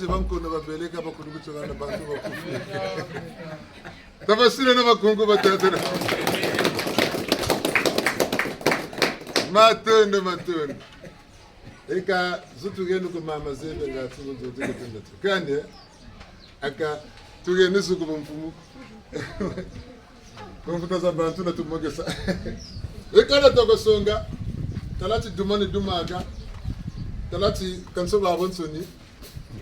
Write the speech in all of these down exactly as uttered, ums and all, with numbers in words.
Bankono babeleka bakulu kutsogana bantu bakufi. Tabasila na makungu batata. Matondo, matondo. Eka, zo tugenda ku mama zebe nga tuzo zo teke tenda tu. Kani, eh? Aka, tugenda zuku bamfumu. Ku mfuta za bantu na tumokesa. Eka na toko songa. Tala ti duma ni dumaka. Tala ti kanso babonsoni.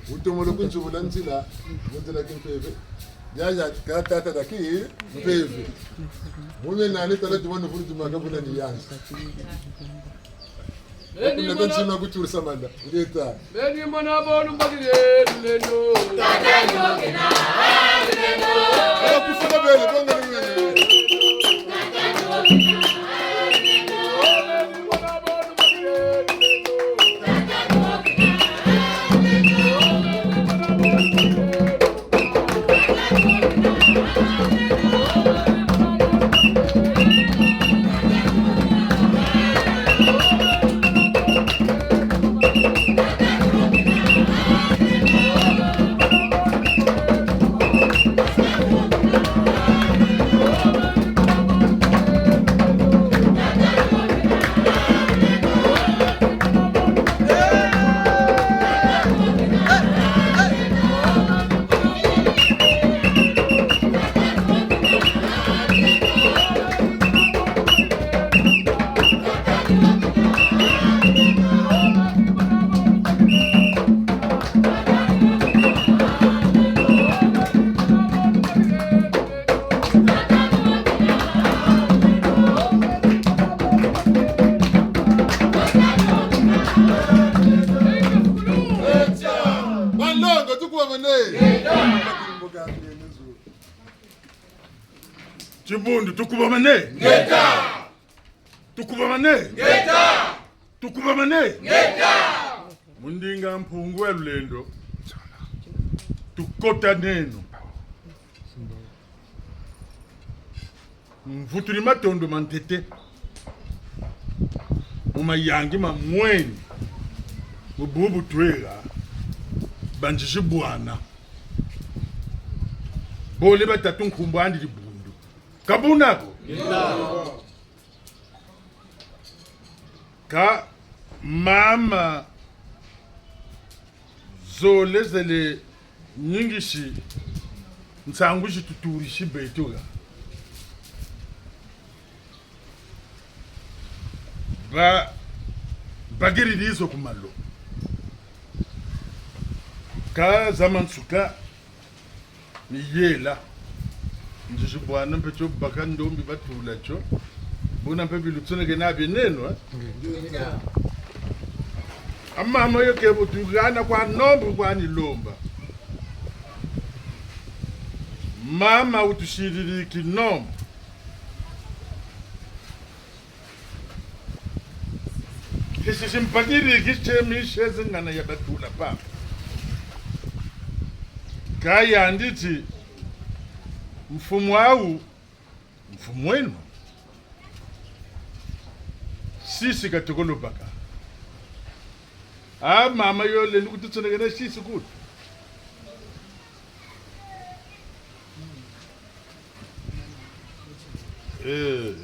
Utomolo kunzubula nzila, mu nzila kimpeve. Yaya, ka tata da kimpeve. Mune nani tala duma ni vulu dumaka buna ni yanzi. Beni kuna mwana, kansi na kuturisa manda. Ngeta. Beni mwana bonu mbakile lulendo. Ala kufana bele, bonga ni mwana. Banlongo, tukubamane. Kibundu, tukubamane. Ngeta. Tukubamane. Ngeta. Tukubamane. Ngeta. Mu ndinga Mpungu ya lulendo. Tukotaneno. Mvutudi matondo mantete mu mayangi ma mweni, mu bubu twela, banzizi bwana. Bole batatu nkumbu andi Dibundu. Ka buna ko? Ka mama zole zele nyingisi nsangu zitutudisi beto ga. Ba, bagiridi zo ku malu. Ka za mansuka, ni yela. Nzizi bwana mpe tio baka ndombi batula tio. Buna mpe bilutsonekena bieneno, eh? A mama yo ke bu tugana kwa nombu kwa ni lomba. Mama utusididi kinombu. Kisi simpatiri kisi mi sheze ngana ya batula pa. Ka yandi ti mfumu au, mfumu eno. Sisi katukolo baka. A mama yo lendi kututsonekena sisi kutu. Eh,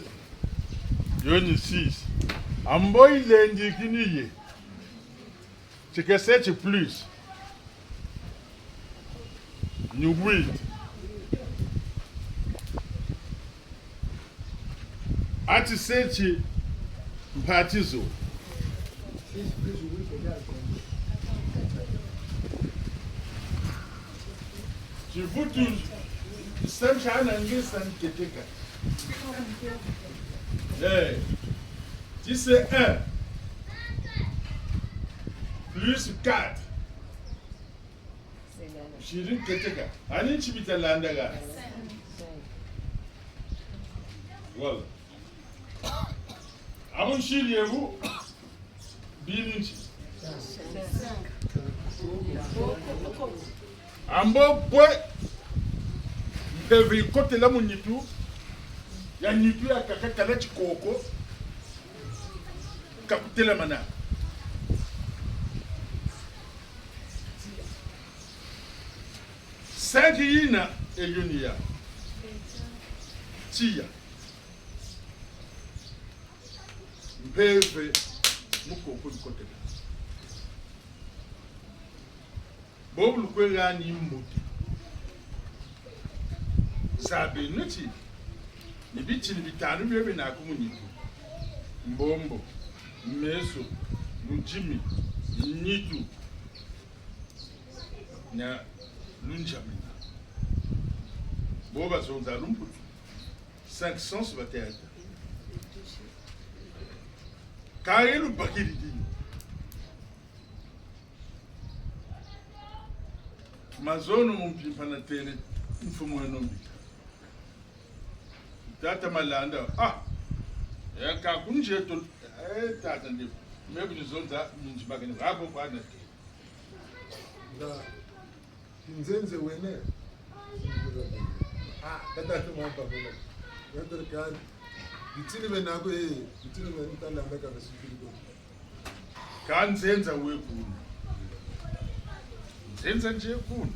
yo ni six. A mbo ilendi kini ye. Ti ke sept plus. Ni huit. A ti sept mpati zo. Kivutu samsha na ngisa nketeka. Eh, ti c'est un plus quatre. Nsidi nketeka. Ani nsi bita landa ga. Voilà. Abu nsidi ebu. Bini nsi. A mbo bwe mpeve ikotela mu nitu, ya nitu ya kaka kala tikoko, ka kutelamana. Saki yina e yo ni ya: tiya. Mpeve mu koko ikotela. Bobu lukwe gani mbote. Zabeno ti ni bitini bitanu bie bena ku mu nitu: mbombo, meso, ludimi, nitu, na lunjamina. Bo bazonza lumputu. Cinq sens bateta. Ka ye lubakidi dina. Mazono mu mpimpa natele mfumu eno mbika. Tata Malanda, ah, ya ka kunjeto, eh, tata ndi, me bu zonza, minji bakani, rabo kwa nate. Nga kinzenze wene. Ah, tata tu mwa pa kuna. Yadere kani. Bitini bena ko, eh, bitini bena tala mbeka na sikiri ko. Ka nzenza we kuna. Nzenza nje kuna.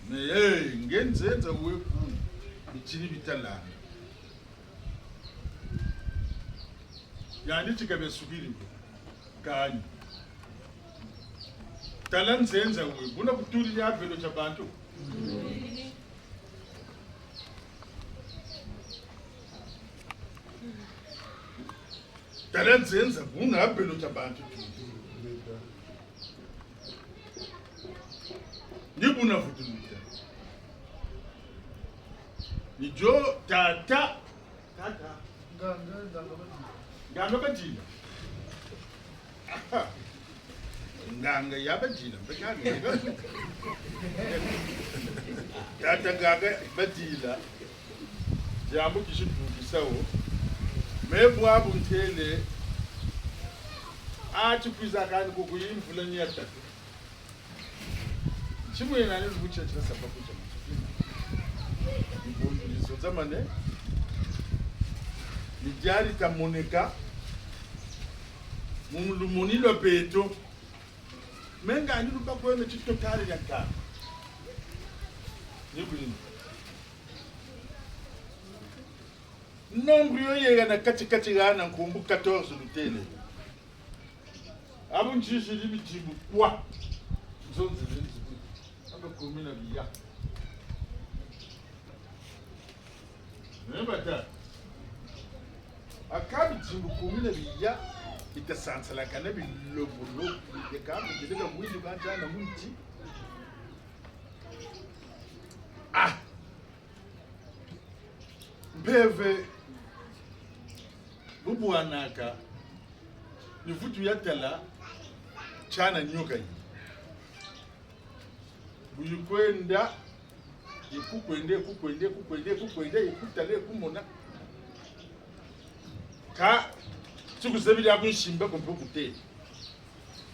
Mais, eh, nge nzenza we kuna. Bitini bitalana. Yandi ti ka besukidi ko. Kani. Tala nzenza we. Buna kutudi ya velo kia bantu. Tala nzenza buna velo kia bantu tu. Ni buna vutuluka. Ni dio tata. Tata. Nganga, nganga Badila. Nganga Badila. Aha. Nganga ya Badila. Mpe nganga ya Badila. Tata nganga Badila. Diambu kisi tukisa wo. Me bwabu ntele. Ati kwiza kani kuku yi mvula ni ya tatu. Nsimu yena ni lubucha chila sapa kucha machakina. Ibundu lizonzamane. Ni diari ta moneka. Mu lumoni lwa beto. Me nga ni luba kweme ti totale ya nkaka. Ni kwini. Nombre yo yega na kati-kati gana nkumbu quatorze lutele. Abu njiji ni bidimbu kwa. Nzonzi ni nzibudi. Aba kumi na biya. Ne bata. Aka bidimbu kumi na biya. Ita sansalakana bilobolo. Ika mu kidega mwidi bata na mwidi. Ah. Mpeve bu bwanaka, ni vutu ya tala tiana nyoka yi. Bu yikwenda, yikukwenda, yikukwenda, yikukwenda, yikutala, yikumona. Ka, si kuzabila ku nsimba ko mpe kute.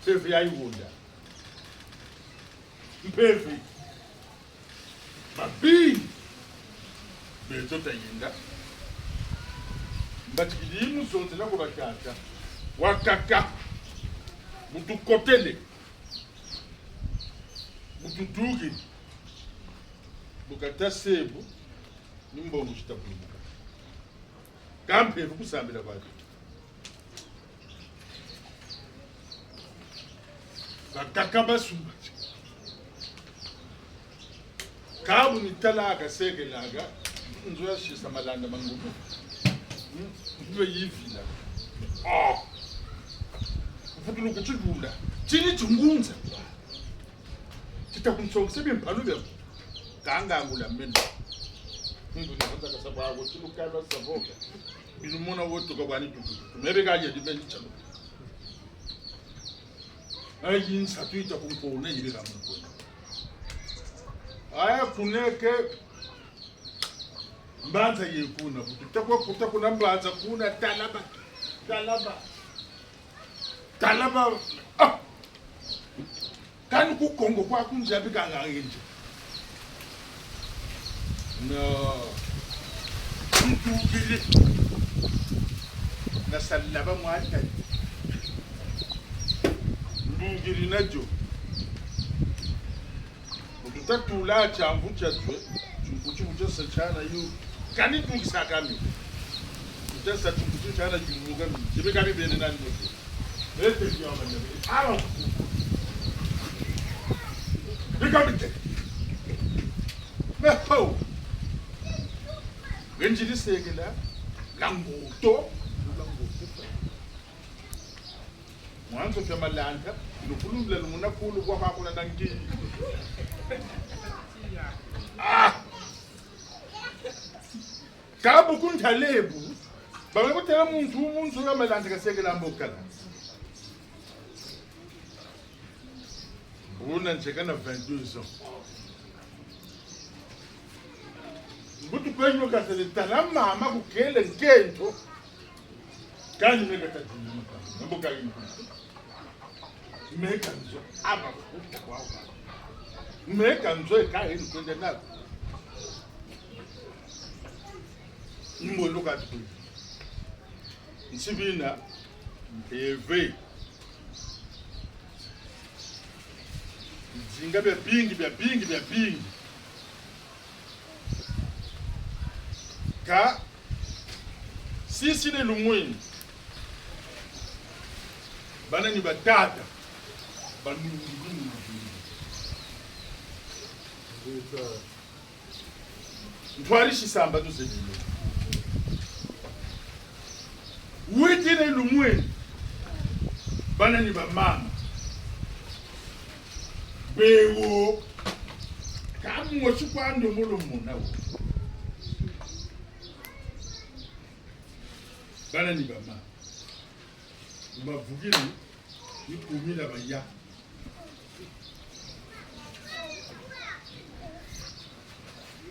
Mpeve ya yiwonda. Mpeve. Mabi. Beto tayenda. Mbatikidi mu zonzela kwa batata. Wakaka. Bu tukotele. Bu tudukidi. Bu kata sebu. Ni mbongo zita kulumuka. Ka mpeve kusambila kwa beto. Bakaka basumba. Ka bu ni talaka, sekelaka, nzo ya sisa malanda ma ngulu. Hmm? Nzo yivila. Oh! Mvutulu kutulula. Tini tungunza. Tita kunsongesa bimpalu bia. Kanga ngula meno. Ndu ni hata kasa kwa ko, tinu kalwa savoka. Binu mona woto ka bwani tukutuku. Mebe ka yedi meni chalo. Ayi nsatu ita kunkona yibika munkona. Aya kuneke mbanza ye kuna. Kutakwa kutakuna mbanza kuna talaba. Talaba. Talaba. Ah! Kani ku Kongo kwa kunja bika nga ngenje. No. Ndukidi. Na salaba mwata. Ndukidi na jo. Kutu Tatula tiamvu tia zwe, tiuku timu tia sa tiana yu. Kani tukisaka mi. Tia sa tiuku tia tiana yumuka mi. Tibe kani bene nani moto. Ete ndio manya. Ala. Bika bite. Me ho. Nzidi sekela. Langoto. Langoto. Mwanzo fya malanda, lukulumla lumuna kulu kwa kakula na ngi. Ah! Kabu kuntalebu, bawe kutela muntu, muntu ya malanda kasekela mbokala. Una nzeka na vingt-deux ans. Mbutu kwenyo kasele tala mama kukele nkento. Kani meka tadini maka. Nambo kani maka. Meka nzo aba kuta kwa kwa. Meka nzo eka eni kwenda nako. Nimbo luka tukuli. Nsibina. Eve. Nzinga bya bingi, bya bingi, bya bingi. Ka sisi ne lumwini. Bana ni batata. Banungi, banungi. Ntwari sisamba tuzebile. Witi ne lumwini. Bana ni bamama. Bewo. Kamu wasi kwa ndo molo mona wo. Bana ni bamama. Bavukini. Ni kumila baya.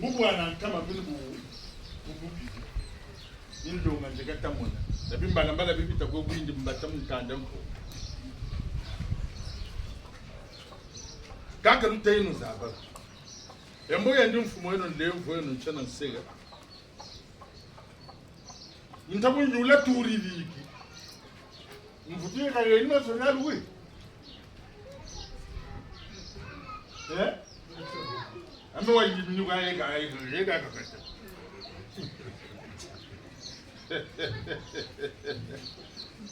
Bubwana nkama bini bu, bu, bu bizi. Indonga nzeka tamona. Na bimbala mbala bibita kwe bwindi mbata mu nkanda nko. Kaka lutenu zaba. Embo yandi mfumu eno nlemvo eno nchana nsega. Ntabu nyula tuririki. Mvutu ye kare ino zonal wi. Eh? Ambe wa yimnyuka ye ka, ye ka kakata.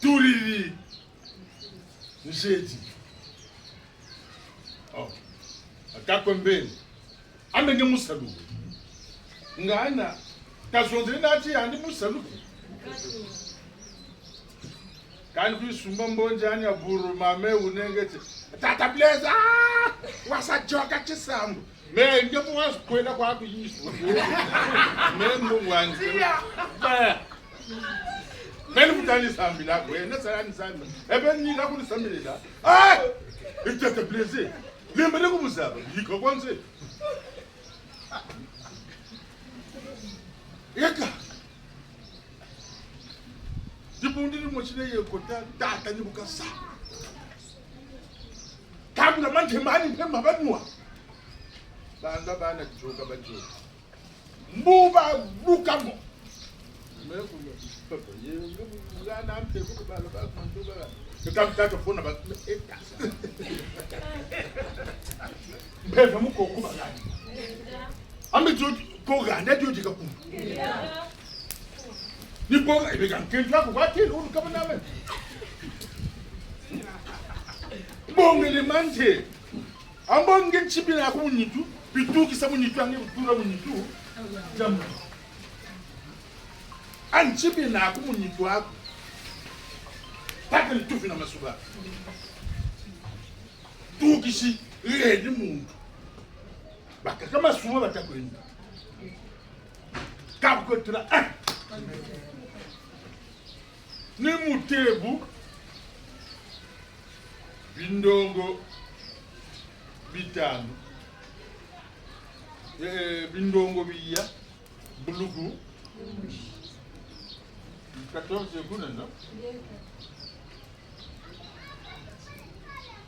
Turiri. Nzeti. Oh. Akakwe mbele. Ambe nge musalu. Ngana. Kazonzele na ti yandi musalu. Kani kwisumba mbonzi ani ya buru mame unengete. Tata Blaise, ah! Wasa joka kisambu. Me nge mu wasa kwenda kwa ku Yesu. Me mu wanzi. Ba. Me ni kutani sambila kwe, na sala ni sambila. Ebe ni la kuni sambila. Ah! Tata Blaise. Lemba ne kumuzaba. Yika kwanze. Eka. Dibundu dimosi ye kota, tata ni bukasa. Kabula mante mani mpe mabanwa. Banga bana joka bajo. Mbuba bukamo. Me kuma, papa, ye, ye, ye, na mpe kuku bala ba manduka. Kam tata fona ba, eta. Mpe mu ko kuba gani. Ambe jo ko ganda jo jika kuma. Ni bonga, ebe ka nkento aku kwa tele, unu kaba na me. Bongele mante. Ambo nge nsibi na ku munitu, bitukisa munitu, ange bitura munitu. Jamu. Ansibi na ku munitu aku. Paka nitufi na masuba. Tukisi, redi muntu. Bakaka masuba batakwenda. Kabu kotula, ah! Ni mutebu bindongo bitanu. Eh, bindongo biya, buluku. Quatorze kuna, non?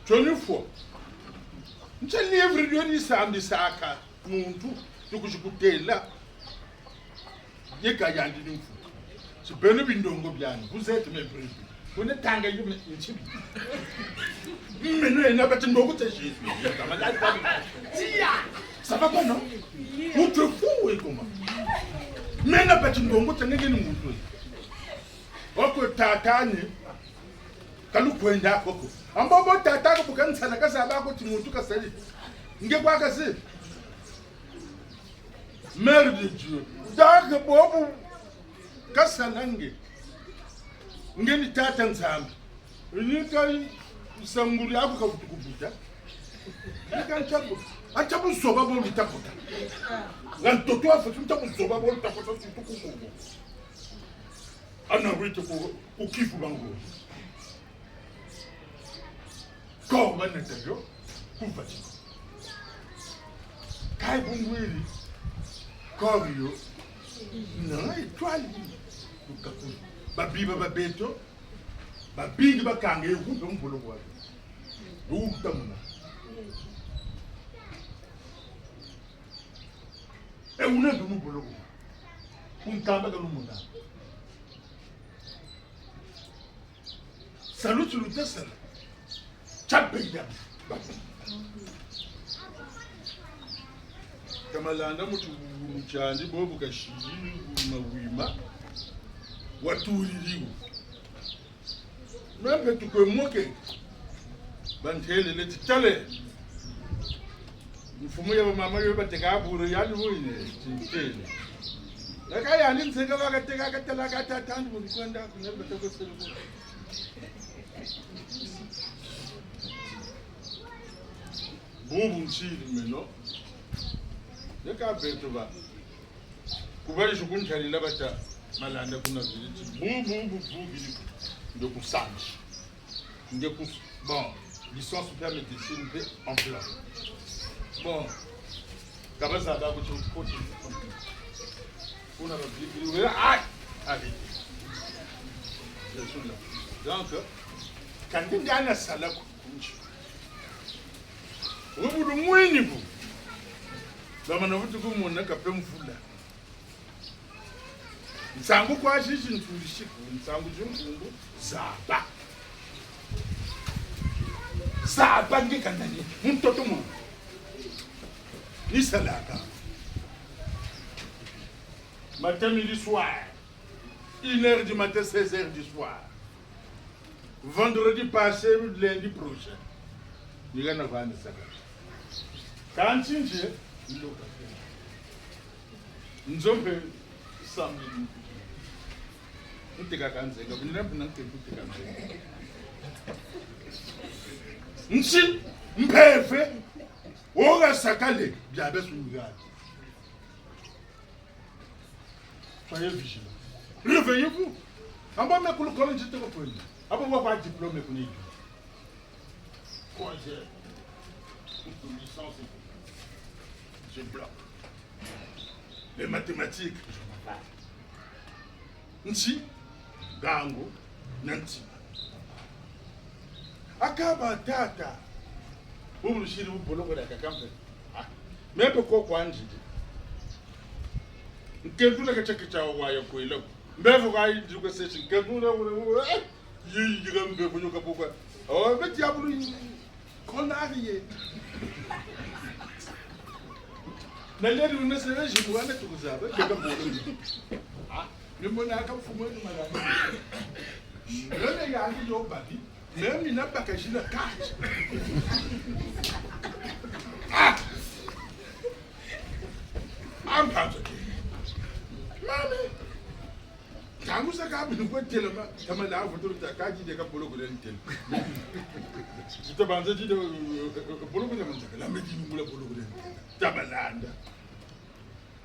Tio ni fwa. Nche livre dio ni sambisaka muntu, tukusi kutela. Ye ka yandi ni mfu. Si beno bindongo biani, vous êtes mes brebis. Kone tanga yo me nchibi. Mais non, il n'a pas de Jésus. Ça va pas, non? Ou tu es fou, oui, comment? Mais n'a pas de, c'est un gars de mon truc. Oko tata ni, kalukwenda koko. Ambo bo tata ko bu kansala kazaba ko ti muntu kasali. Nge kwa kasi. Mère de Dieu. Donc, bobu kasala nge. Nge ni Tata Nzambi. Ni ka sanguli ako kavutu kubuta. Ni ka ntabu. Ntabu zoba bo luta kota. Nga ntoto afa ntabu zoba bo luta kota, surtout ku Kongo. Ana wete ku, ku Kivu bango. Ko banata yo ku Vatican. Kai bungwiri. Ko yo. Na étoile. Lukaku. Babiba ba beto. Babingi bakanga ye kumbe mvolo kwa. Lutamuna. E una ndu mu boloko. Kunkamba ka lumuna. Salu ti luta sala. Tiabenda. Kamalanda mu tuvulu tiandi bobu kashidi wima wima. Watulili wo. Mpe tukwe moke. Bantelele ti tala. Mfumu ya bamama yo bateka buru yandi wine, tintele. Naka yandi nseka bakateka katala kata tandi mu kwenda kuna batako sele. Bubu ntili meno. Neka beto ba. Kuba isu kuntalila bata Malanda kuna village. Bubu, bubu, bubu, ndio kusanji. Ndio kus-, bon, licence pour médecine de en plein. Bon, kaba zaba ku chukoti. Kuna ba Biblia, ah, allez. Donc, quand on a sala kunchi. Bubu lumwini bu. Bamana vutu kumona kape mvula. Nsangu kwa sisi ntulisiku, nsangu zimpungu, zaba. Zaba nge kanani, mutoto mo. Ni salaka. Matin, midi, soir. Une heure du matin, seize heures du soir. Vendredi passé, lundi prochain. Ni kana vani saka. Kanti nje, ndo kafe. Nzombe samedi. Nteka kanzenga, kuna mpe na nteka nteka kanzenga. Nsi, mpeve, oga sakale, biabe sungati. Soyez vigilants. Réveillez-vous. Amba me kulu kolo njite ko kwenda. Amba wa kwa diplôme kuna hiyo. Troisième. Licence. Je bloque. Les mathématiques, je m'en bats. Nsi, ngangu, na nsi. Akaba tata. Bubu lusidi bu boloko dia kakampe. Ah, mpe ko kwa nzidi. Nkentula kacha kacha wa ya kwela. Mbevo kwa yindi kwa sesi. Nkentula kwa, eh, yi, yi, kambe kunyo kapuka. Oh, mpe diabulu yi. Konari ye. Na leli unese weji mwana tukuzaba, keka mbolo. Ah, ni mwana aka mfumu ni mwana. Lele yandi yo babi. Même il n'a pas caché la carte. Ah! Ampanzo ke. Mami. Ntangu sa kabi ni kwetela ma, kama la avo tolo ta kaji de ka boloko de ntela. Zita banza zita, eh, eh, boloko de manza. La meti ni mula boloko de ntela. Tabalanda.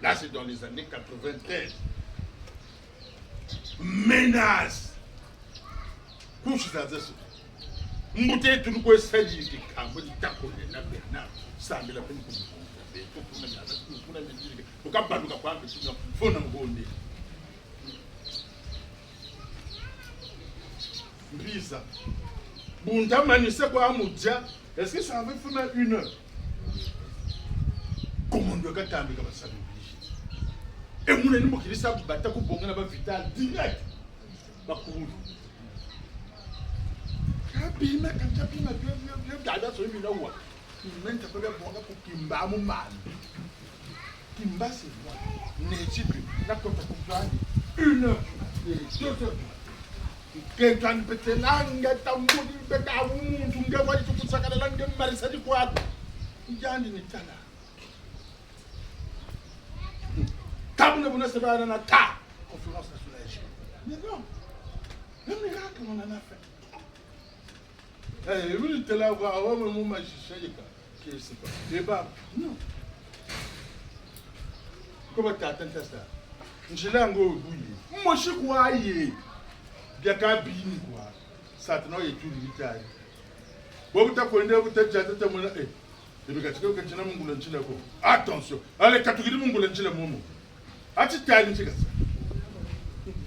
Là, c'est dans les années quatre-vingt-treize. Menace. Kushi za zesu. Mbuta eto lukwe sadi dikambu ditako de na Bernard. Sambila pe ni kumukunda. Be, tukuna na, tukuna na, ukabaluka kwa mbe, tuna, fona mgonde. Mbiza. Bunda manisa kwa mudia. Est-ce que ça avait fait même une heure? Commando katambika ba salu obligé. E muna ni mukiri sa bata kubonga na ba vital direct. Bakulu. Kabima, kancha bima, bia, bia, bia, Dada so mina wa. Menta kwa bonga ku Kimba mu mali. Kimba c'est moi. Neti pe. Na kota ku Kimba. Une heure du matin, deux heures du matin. Nkento ani betelanga tambudi beta wu muntu nge wadi tukusakala nge marisa di kwa. Yandi ni tala. Kabuna buna sebana na ta. Conférence nationale. Mais non. Le miracle, on en a fait. Eh, oui, t'es là, ouais, ouais, mais mon magicien, il est là. Qu'est-ce que c'est pas? Eh ben, non. Comment t'as atteint ça? Nzila ngo buyi. Mosi kwaye. Biaka bini kwa. Satana ye tuli bitai. Bobu ta kwenda, bu ta jata ta mona, eh. Ebe katika kachina mungula nzila ko. Attention. Allez, katukiri mungula nzila momo. Ati tali nzila sa.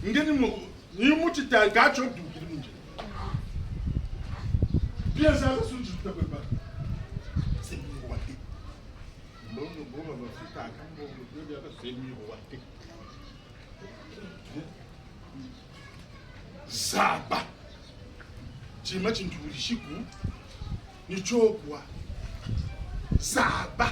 Ngeni mu, ni mu ti tali ka cho dukiri mu nzila. Bien ça, ça, ça, tu t'appelles pas. C'est miroité. Bon, bon, bon, bon, c'est ça, quand bon, bon, bon, c'est miroité. Zaba. Tima chintu uli siku, ni chokwa. Zaba.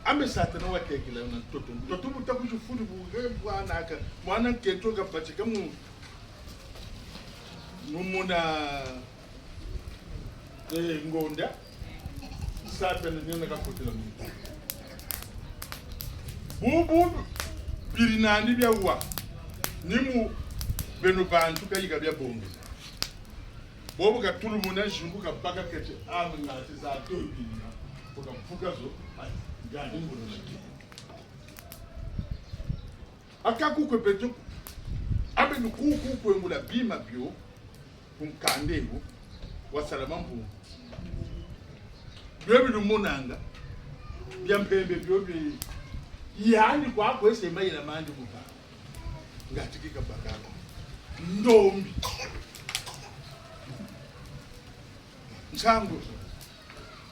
Ambe Satana watekila na ntoto. Ntoto buta kuchufuni buge bwana ka. Mwana nkento kapatika mu, mu muna Eh, ngonda. Satana nina kakotela muntu. Bubu, biri nani bia wa. Ni mu beno bantu kayika bia bonge. Bobu katulu muna zingu kabaka kete, ame ngati za toibina. Boka mpuka zo, ai, ngani mbono na ki. Aka kukwe beto, abe nukuku kwengula bima bio. Ku nkanda wu, wasala mambu. Bio bilumonanga, bia mpembe bio bi-, yandi kwa kwese mayela mandi muka. Ngati kika bakala. Ndombi. Nsangu.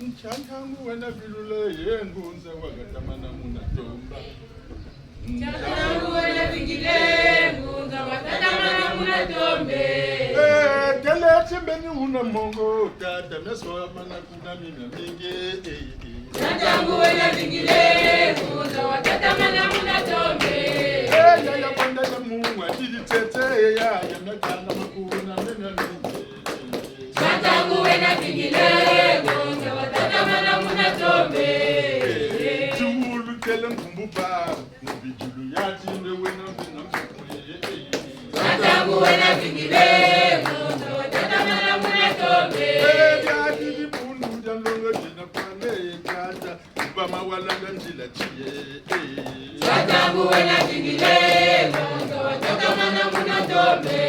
Nsangu wena bilule ye ngunza wakatamana muna tomba. Nsangu wena bingile, ngunza wakatamana muna tombe. Eh, tele timbeni una mongo, tata meso amana kuna mina mingi, eh, eh. Nsangu wena bingile, ngunza wakatamana muna tombe. Eh, ya, ya, kwanda ya muwa, tili tete, ya, ya, na tana makuna mina mingi. Nsangu wena bingile, ngunza wakatamana muna tombe. Tiulu tele nkumbu ba, mu bidilu ya tinde wena mbena mfukwe. Nsangu wena bingile, ngunza wakatamana muna tombe. Eh, ya didi pundu ya longa jina kwane tata, ba mawalanga nzila tiye. Nsangu wena bingile, ngunza wakatamana muna tombe.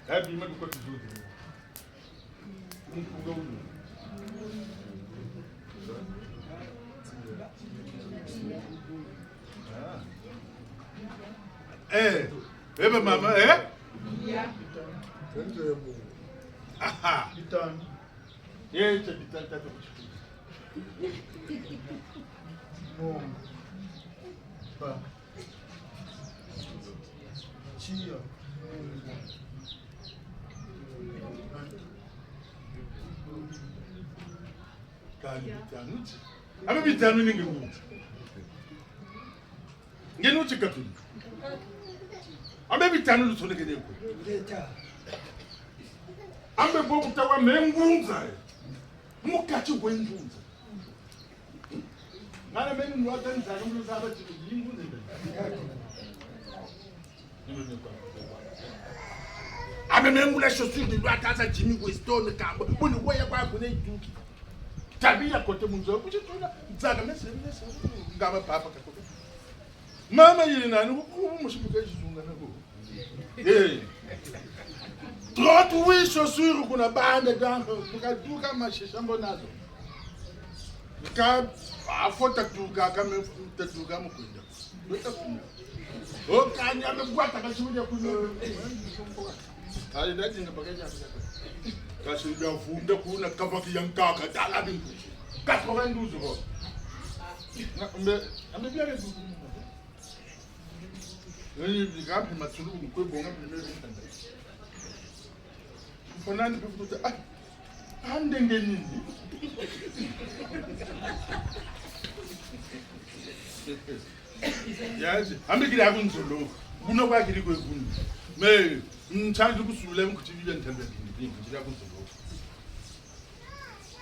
Kabi madu kwa tizodi. Mpunga unu. Ah. Eh, ebe mama, eh? Aha. Bitanu. Eh, cha bitanu tatu kuchukua. Mo. Ba. Chia. Kani bitanu ti. Abe bitanu ni nge wuti. Nge nuti katuni. Abe bitanu lusonekene ko. Abe bobu tawa me ngunza. Mu kati kwe ngunza. Ngana meni nwata nzaka mulu zaba tini, yingu nzebe. Abe me ngula chaussure de loi kaza Jimmy Weston kamba. Buni weya kwa kuna iduki. Tabi ya kote munzo. Kuchi tuna nzaka mese, mese. Ngaba papa kakote. Mama yina nani, ku-, ku-, musimuka izunga na ku. Eh. Trente-huit chaussures kuna banda dango, tukaduka mashisha mbo nazo. Ka, afo taduka, kame taduka mu kwenda. Beta kuna. O kanya me bwata kasuja kuna. Ali dadi nga bagaja. Kasi ya vunda kuna kabaki ya nkaka, tala bintu. Quatre-vingt-douze euros. Na, mbe, ambe bien les. Nani bikampi matsulu kwe bonga mpe mebe ntanda. Mfana ni mpe kututa, ah, ah, ndenge nini? Yaje, ambe kiri aku nzolo. Kuna kwa kiri kwe kuni. Mais, ntsangi kusula mkuti bibia ntanda bini, bini, kiri aku nzolo.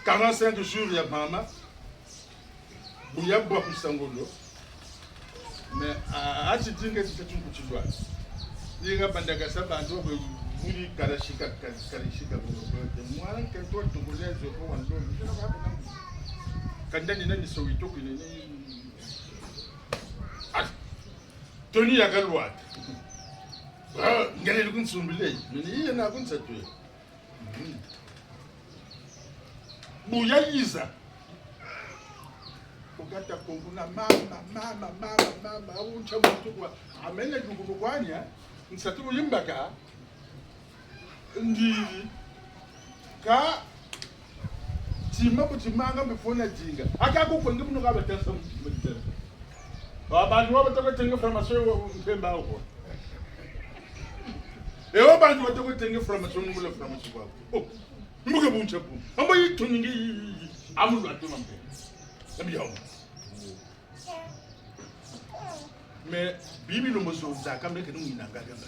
Quarante-cinq jours ya mama, bu yabwa ku Sangolo. Mais, ah, ati dinga ti tatu kutilwa. Ni kabandaka sa bantu ba vuli kalashika, kal-, kalashika, bo, bo, bo. Mwana kento wa tukulezo kwa wando. Kanda ni nani so itoko ni, ni. Ah, Tony ya kalwata. Ah, ngale kunsumbile. Ni yena kunsatwe. Mhm. Bu yayiza. Kukata konguna mama, mama, mama, mama. Awu ntia muntu kwa. Amene jukumu kwanya. Nsatu yimbaka. Ndiri. Ka. Tima bu timanga mpe fona dinga. Aka ku kwenge muno ka batansa mu tima ditana. Wa bantu wa batoko tenge formation wa mpemba ko. E wa bantu batoko tenge formation ngula formation kwa. Oh, mbuke buncha bu. Ambo yituningi yi, yi, yi. Amu lwa tuma mpe. Ambi yawo. Mais Bible mo zonzaka meke ni mwinanga kanga.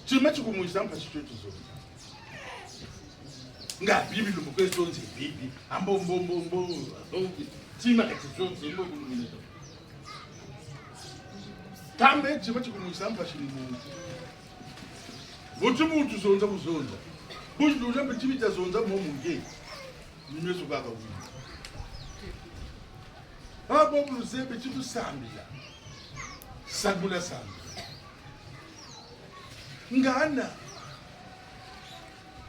Tima ti kumwisa mpasi tio tuzonza. Nga Bible mo kwe zonze Bible. Ambo, mbo, mbo, mbo. Tima kati zonze, mbo kulumine. Kambe tima ti kumwisa mpasi ni muntu. Vo ti muntu zonza, kuzonza. Buzi luna mpe timi tia zonza mo munge. Ni meso kaka wina. Abo bu luzeye ti lusambila. Sambula, sambula. Ngana.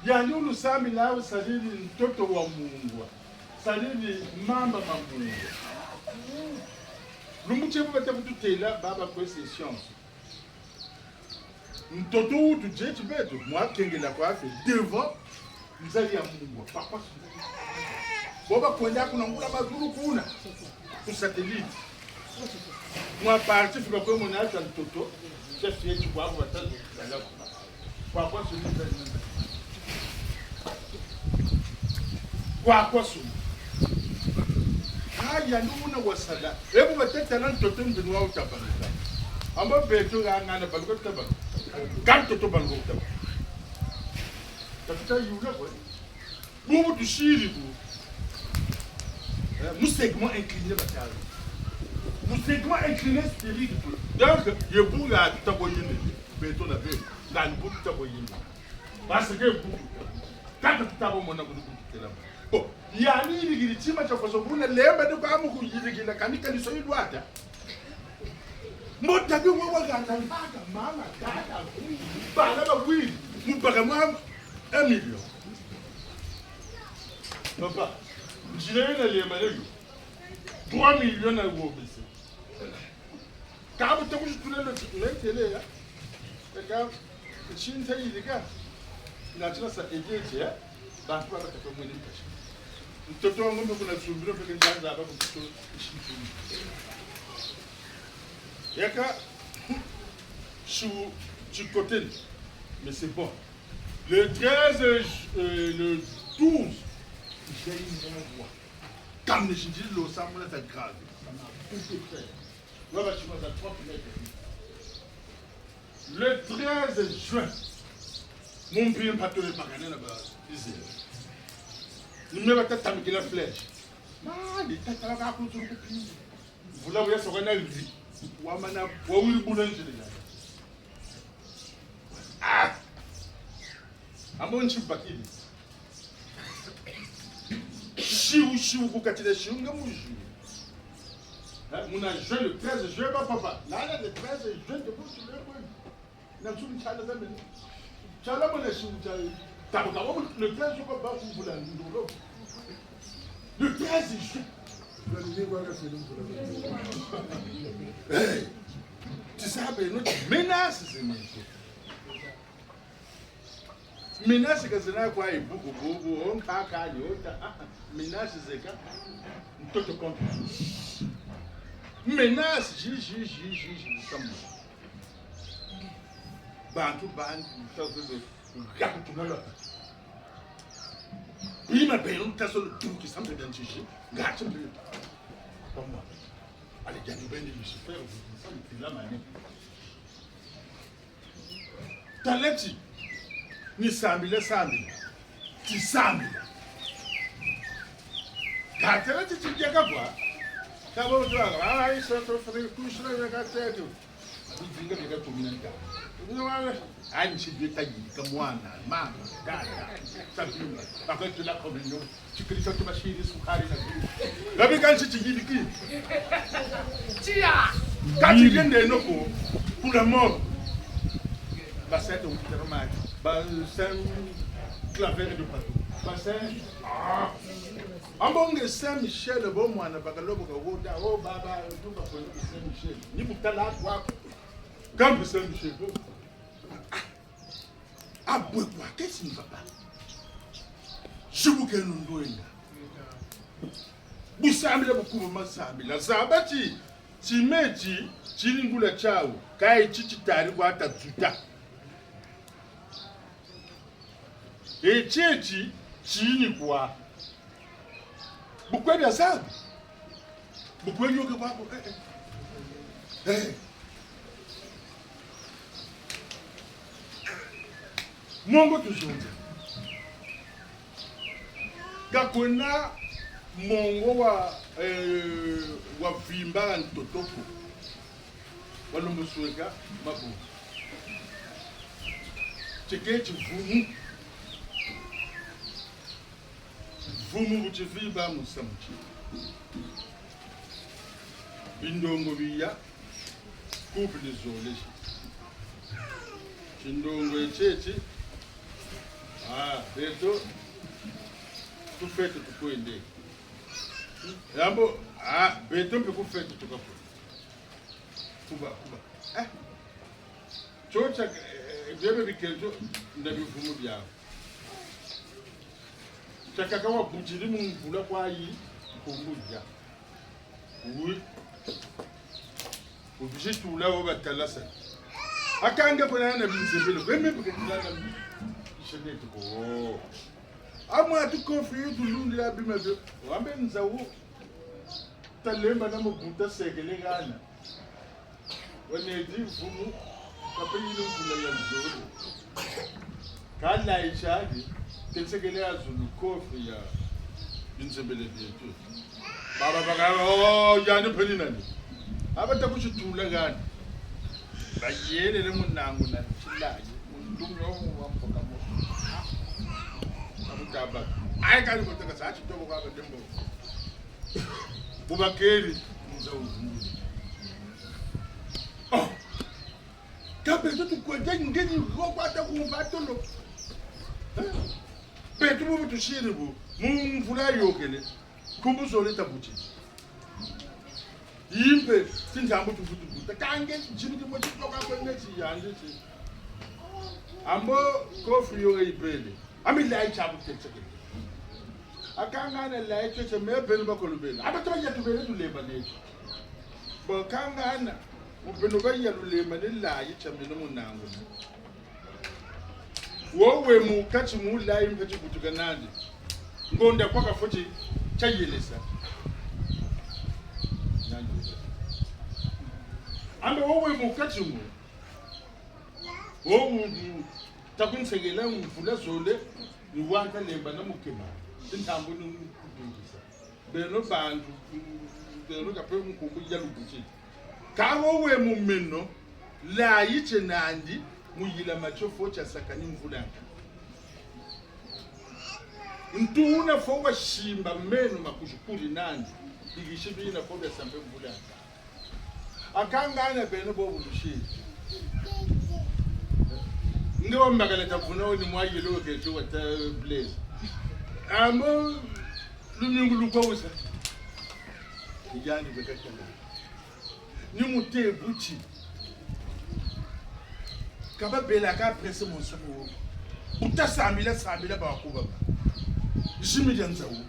Yandi ulusambila, usadidi ntoto wa mungwa. Sadidi mamba ma mungwa. Lumbu tie bu bata kututela, baba kwe se science. Ntoto utu dieti beto, mwa kengela kwa fwete devant nzadi ya mungwa, pakwa suna. Bo bakwenda kuna ngula mazulu kuna, ku satellite. Mwa partie fika kwe mona ata ntoto, chef yeti kwa kwa talo, kwa kwa suna nzadi. Kwa kwa suna. Haya, ni una wasala. Ebu bateta na ntoto mbinu wa utabaluka. Amba beto ya ngana baluka tabaluka. Ka ntoto baluka tabaluka. Tatuta yula kwe. Bubu tusiri bu. Eh, mu segment incliné batala. Mu segment incliné stérile tu. Donc, ye bu ya tuta ko yende. Beto na beto. Ngani bu tuta ko yende. Parce que bu tuta. Kaka tuta ko mona kutu kutu telama. Bon, yandi yidikidi tima tia faso buna lemba de kwa mu kuyidikila kani kani so ilwata. Mbo tabi wa wagana mbaga, mama, tata, bana bawidi, mu baka mwa un million. Papa, nzila yena lemba lelo. Trois millions na wobese. Ka bu ta kuzitula lo ti-, mentele ya. Eka, nsinta yidika. Nga tina sa egete ya. Bantu baba ta kwa mwene mpasi. Ntoto wa ngombe kuna sumbilo peke nzanza aba kututo nsinta. Yaka, su, chikoteni. Mais c'est bon. Le treize, euh, le douze, j'ai eu mon roi. Comme je dis, le sang, là, ça grave. Ça m'a coupé, frère. Là, bah, tu vois, ça trente mètres. Le treize juin, mon père m'a tenu par là-bas, Israël. Ni me batata mikila flèche. Ah, ni tata la ka kutu kupi. Vula ya soka na lui. Wa mana, wa wiri bula nzele ya. Ah! Amo nchi bakidi. Shiu, shiu, kukatila shiu, nga mu juin. Hein, muna juin, le treize juin, ba papa. Là, là, le treize juin, de bon, tu le vois. Na tsu mchala za mene. Chala mwana shiu, chala. Tabo, tabo, le treize juin, ba, ba, kumbula, ndolo. Le treize juin. Hey, tu sais, ben, notre menace, c'est maintenant. Menace ka zena kwa ibuku bubu, o nkaka, yota, ah, ah. Menace zeka, ntoto contre. Menace, ji, ji, ji, ji, ji, samu. Bantu bandi, gakutunala. Bima beno tasolo tuki sampe dan chishi. Ngache mbe. Pamwa. Ale jani beni Lucifer, sampe la mane. Taleti. Ni sambila, sambila. Ti sambila. Katela ti ti diaka kwa. Kabo tu aga. Ah, iso to fri kushira ya katete. Bizinga bika tumina nta. Ni wala. Anchi bita yika mwana, mama, dada. Sabina. Bakati la communion. Chikiri cha tubashiri sukari na zulu. Gabi kanchi chigiriki. Chia. Kati yende noko. Pour la mort. Ba saint Thomas. Ba saint Claver de Patou. Ba saint, ah. Ambonge Saint Michel, bo mwana bakalobo ka woda. Oh baba, tuba kwa Saint Michel. Ni mutala kwako. Kambi Saint Michel. Abwe kwa kesi ni papa. Shibukenu ndwenga. Busambila bukuba masambila. Zaba ti, ti meti, tini ngula chau. Kai chichi tari kwa tazuta. Eti eti, tini kwa. Bukwe bia zabi. Bukwe yoke kwako. Eh, eh. Eh. Mongo tuzonza. Ka kwena mongo wa, eh, wa vimba ntoto ko. Wa lumbu sweka mabu. Cheke chivumu. Vumu bu chivimba mu samu chi. Bindongo biya, couple zole. Chindongo echechi. Ah, beto. Ku fête tukwende. Yambo, ah, beto mpe ku fête tukakwe. Kuba, kuba. Eh. Chocha, eh, biebe bikento, na bivumu biawu. Chakaka wabutidi mu mvula kwa yi, nkumbu ya. Oui. Ubisi tula wo batalasa. Akanga kuna na binzebele. Kweme buketila na ishenete ko. Amwa tu kofi yu tulundila bima bio. Wambe nzawu. Talemba na mubuta sekele gana. Wanedi vumu, kape yini mvula ya zole. Kala ichali, tetsekele ya zulu kofi ya binzebele bieto. Baba baka, oh, yani peni nani. Aba takuchitula gani. Bayelele munangu na chilayi, mundumi omu wa mpoka mo. Kabutaba. Ayi kali mutaka sa chitobo kwa badembo. Bubakeri, nza uvumbi. Oh! Ka beto tukwete ngeni ro kwata kumva tolo. Eh? Beto bubu tushiri bu, mu mvula yokele, nkumbu zole tabuti. Yimpe, tinzambu tuvutu buta. Kange, jimi dimo chitoka kwa neti yande chi. Ambo, kofi yo ibele. Ami layi chabu tetsekele. Akangana layi tete me benu bakolo benu. Aba taba ya tubele tulemba neto. Bakangana, mu benu ba ya lulemba ne layi cha meno munangu. Wowe mu kati mu layi mpati kutuka nandi. Ngonda kwa kafoti chayelesa. Nandi. Ambe wowe mu kati mu. Wowe mu. Takunsegela mvula zole, ni wanta lemba na mukema. Ntambu ni kudungisa. Beno bantu, beno kape nkumbu ya lubuti. Ka wowe mu meno, layi che nandi, mu yila macho fo cha saka ni mvula nka. Ntuna fo wa simba meno makushukuri nandi, bigishi bina fo bia sampe mvula nka. Akangana beno bobu lushi. Nge wa mbakala tavuna ni mwa yelo ke tu wata blaze. Amo lumingu lukwa usa. Kijani beka kama. Ni mute buti. Kaba bela ka presse mon samu. Uta sambila, sambila ba kuba. Jimi dia nzawu.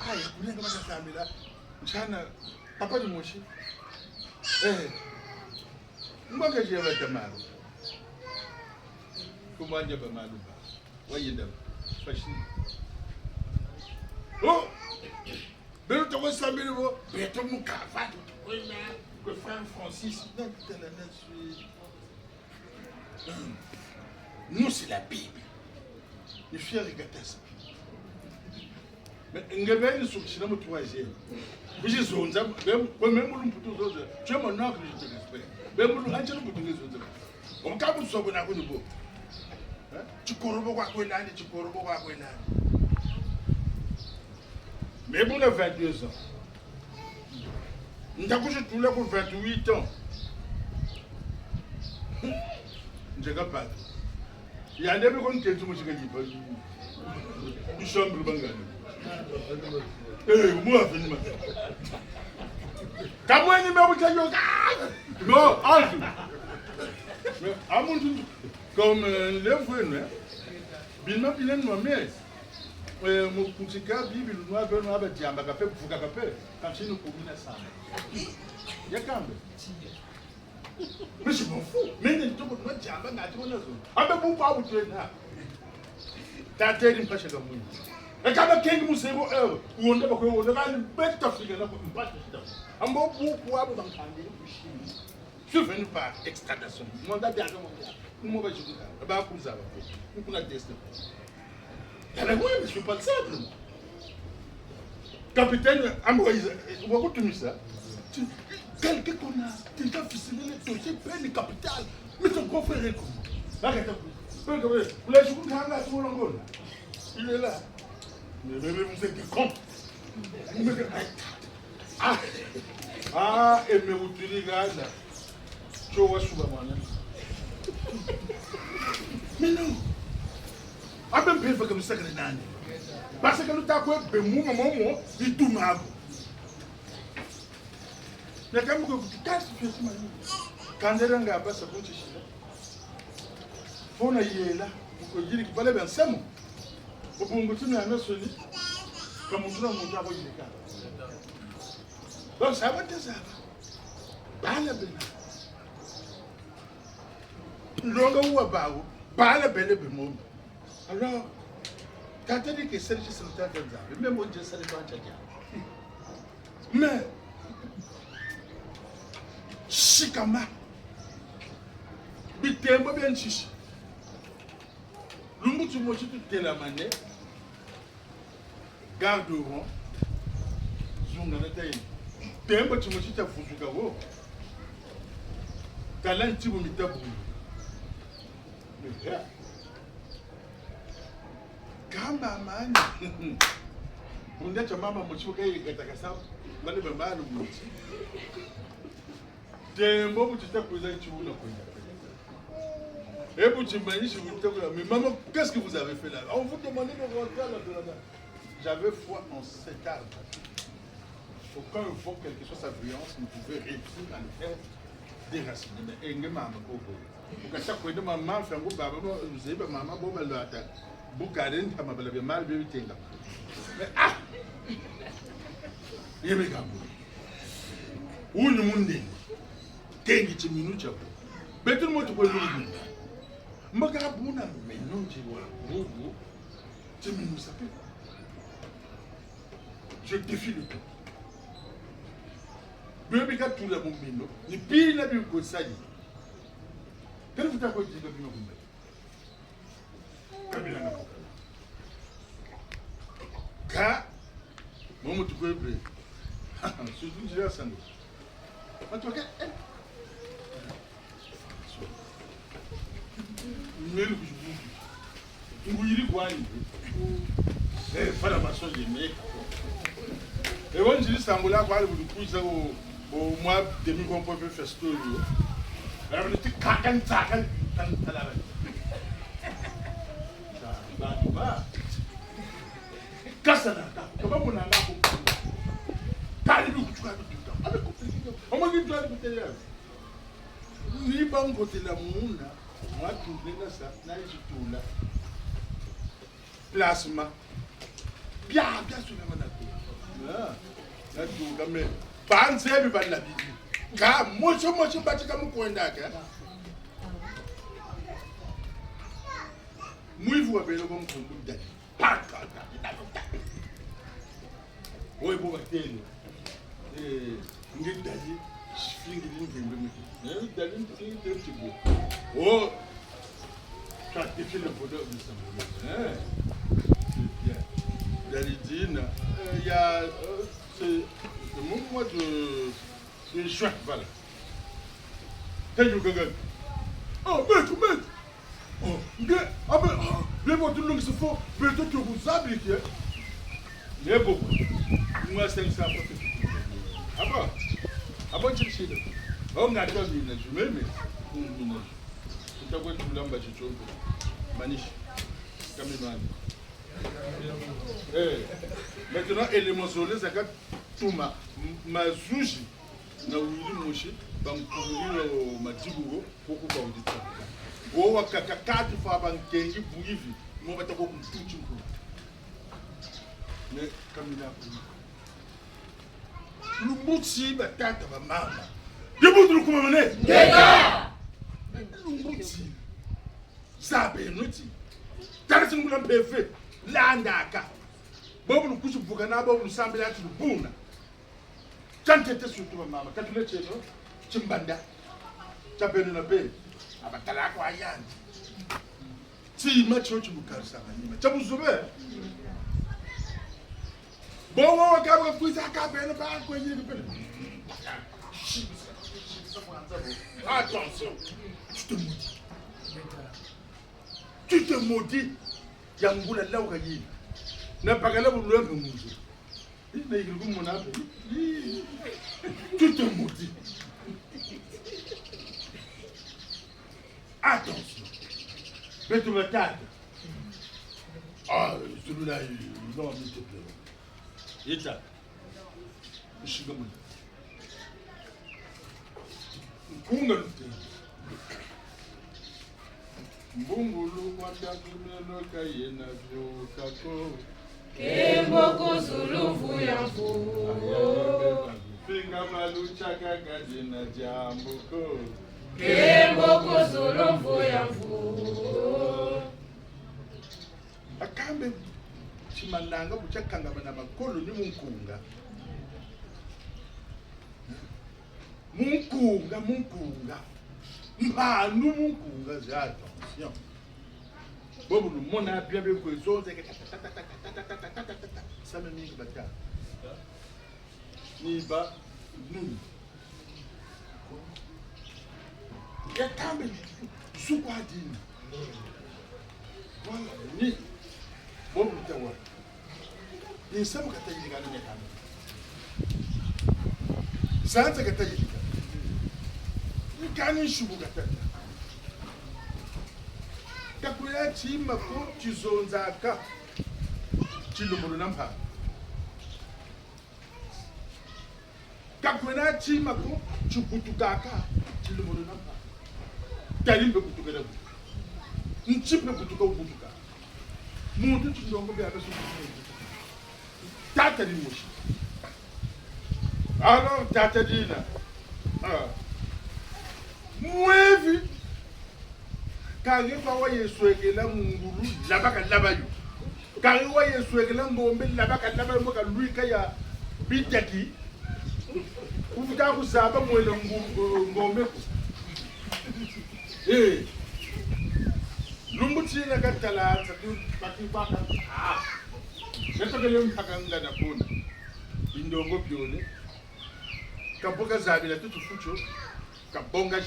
Aya, kulenga baka sambila. Nchana, papa ni moshi. Eh. Mbanga jia ba ta malu. Kumwanja ba malu ba. Wayenda. Fashi. Oh! Beno toko sambila bo. Beto mu kava, tukwenda. Que frère Francis. Non, tala na sui. Nous, c'est la Bible. Ni fier de ça. Mais nge beni sukisina mu troisième. Kuzi zonza, ben, ben, même le mputu zonza. Tu es mon oncle, je te respecte. Ben, mu, anche le mputu nge zonza. Omkabu sobo na kuni bo. Hein? Chikorobo kwa kwe nani, chikorobo kwa kwe nani. Mais bon, na vingt-deux ans. Nda kuzi tula ku vingt-huit ans. Nzeka pata. Yandi be ko nkentu mu zika lipa. Chambre bangani. Eh, mu avenima. Kamweni me buta yo. Non, antu. Mais, amuntu, comme, euh, le vrai, non? Bima bina nwa mesi. Eh, mu kuntika Bible nwa be nwa ba diamba ka pe, vuka ka pe. Kansi nu kumina sana. Ya kambe. Mais je m'en fous. Mais ni toko nwa diamba ngati wana zo. Abe bu pa bu twena. Tateri mpasha ka mwini. E kaba kengi musebo, eh, uonda bakwe uonda, kani beta fika na mpasha shida. Ambo bu kwa bu bankandi kushini. Je suis venu par extradition. Mandat de arrêt, mandat. Comment va-je vous dire? Ba kuza ba. Vous pouvez tester. Ah ben oui, mais je suis pas le simple, moi. Capitaine, ambo, wa kutumisa. Tu, quelqu'un qu'on a déjà ficelé le dossier, peine capitale. Mais ton grand frère est comment? Arrête un peu. Peine capitale. Vous l'avez joué quand même à tout le monde. Il est là. Mais, mais, mais vous êtes des cons. Vous mettez, ah, ah, et mais vous tenez là, là. Cho wa suba mwana. Mais non. Abe mpe fa kalusaka na nani? Parce que luta kwe be mu mama mo, ituma abo. Na kambu ko kuti kasi pe kuma ni. Kandera nga basa kuti shila. Pona yela, ko yiri kibale bia nsemo. Obungu tuna na soni. Kamutu na muntu ako yirika. Donc, ça va te ça va. Bala bena. Longa uwa bawo. Bala bele be momo. Alors, tata ni ke sali sala tata Nzambe. Même on dit ça, les gens. Mais, sikama. Bitembo bia nsisi. Lumbu timosi tutelamane. Garde rond. Zunga na tayi. Tembo timosi tia vuzuka wo. Kala ntibu mitabu. Eh. Kamba mani. Bunda cha mama mosi kayi kata kasa. Mani bambalu mosi. Tembo bu tita kwiza nti una kwenda. Et bu timanyisi bu tita kwenda. Mais maman, qu'est-ce que vous avez fait là? On vous demandait de rentrer à la Dorada. J'avais foi en cet arbre. Aucun vent, quelle que soit sa bruyance, ne pouvait réussir à le faire déraciner. Mais enge mama koko. Ukasa kwenda mama, fangu baba, bo, uzeba mama, bo balwata. Bukare ntama bala bia mal bia bitenga. Mais ah! Yebe kambu. Unu munde. Kengi timinu tiaku. Betu moto kwa lulu. Maka buna meno njiwa. Bubu. Timinu sape. Je défie le temps. Bebe katula mu meno. Ni pina bi ko sali. Kani futa ko jinga bino kumbe. Kabila na ko. Ka. Momo tukwebre. Surtout njira sango. Matoke, eh. Meli kujubu. Nguyiri kwani. Eh, fala maso je me. E wanjiri sambula kwani budi kwiza o, o mwa demi comprend pe festo yo. Era ni ti kakan takan tan talaba. Ba, ba. Kasa na ka. Kaba muna na ko. Kali bi kutuka kutuka. Abe ko. Omo ni dwa kutele. Ni ba nkotela muna, mwa tule na sa, na isi tula. Plasma. Bia, bia suna mana ko. Na, na tuka me. Banze bi bala bibi. Ka mosi mosi batika mu kwendaka. Mwivi wa beno kwa nkumbu Dadi. Paka, paka, paka. Oye, bo batele. Eh, nge Dadi, fingi ni nge mbe mbe. Eh, Dadi, fingi te tibo. Oh, ça défie le bonheur de s'envoler. Hein? C'est bien. Dadi dina. Euh, il y a, euh, c'est, c'est mon mois de, de juin, voilà. Thank you, Gaga. Oh, maître, maître. Oh, nge, abe, ah, bebo tulungisa fo, beto tu kuzabiki, eh? Lebo, mwa sengi sa kote. Aba, aba chipsile. Oh, nga tu mina, jumeme. Mm, mina. Tutakwe tulamba chichombo. Manishi. Kami mani. Eh, maintenant, élément zole zaka tuma, m-, mazuzi. Na wili mosi, bankululila o madibu go, koko kwa udita. Go wakaka kati fa bankengi buivi, mo bata ko kuntuti nkulu. Ne kamina kuna. Lumbu ti batata bamama. Dibu tulukumamane? Ngeta! Lumbu ti. Zabeno ti. Tala singula mpeve. Landaka. Bobu lukusi vukana, bobu lusambila ti lubuna. Tia ntete surtout bamama. Ka tule tieno, timbanda. Tia beno na beno. Abatala kwa yandi. Tima tio ti bukarisa manima. Tia buzoba. Bongo wakaba kwiza ka beno ba kwe yiri pele. Attention. Tu te maudis. Tu te maudis. Yangula lau ka yiri. Na bakala bu lwembe mu nzo. Ina yiri kumona pe. Tu te maudis. Attention. Beto batata. Ah, celui-là, il, non, il te plaît. Ita. Nshinga muna. Nkunga lute. Mbungulu kwa takumelo ka yena vyo kako. Kembo ku zulu mvu ya mvu. Finga malu chaka kadina diambu ko. Kembo ku zulu mvu ya mvu. Akambe ti mananga bu chakanga bana makolo ni mu nkunga. Mu nkunga, mu nkunga. Mpandu mu nkunga, za attention. Bobu lumona bien bien kwe zonze ke ta, ta, ta. Same mingi bata. Ni ba nuni. Ya kambe suku adini. Voilà, ni. Bobu tawa. Ni sabu kata yilika na mekano. Sanza kata yilika. Ni kani nsubu kata. Kakuya tima ko tizonzaka. Tilumbu na mpa. Ka kwena tima ko, tibutukaka, tilumbu na mpa. Tali mpe butukela bu. Nti mpe butuka ubutuka. Muntu tindongo bia beso. Tata dimosi. Alors, tata dina. Ah. Mwivi. Kari kwa waye swekela ngulu, laba kalaba yo. Kari waye swekela ngombe, laba kalaba yo, mbo kalwika ya bitaki. Kuvuta kuzaba mwela ngu-, ngombe ko. Eh. Lumbu tina katala, sa tu paki baka. Ah. Beto kele mpaka ngana kuna. Bindongo biole. Kaboka zabila tutu fucho. Kabonga,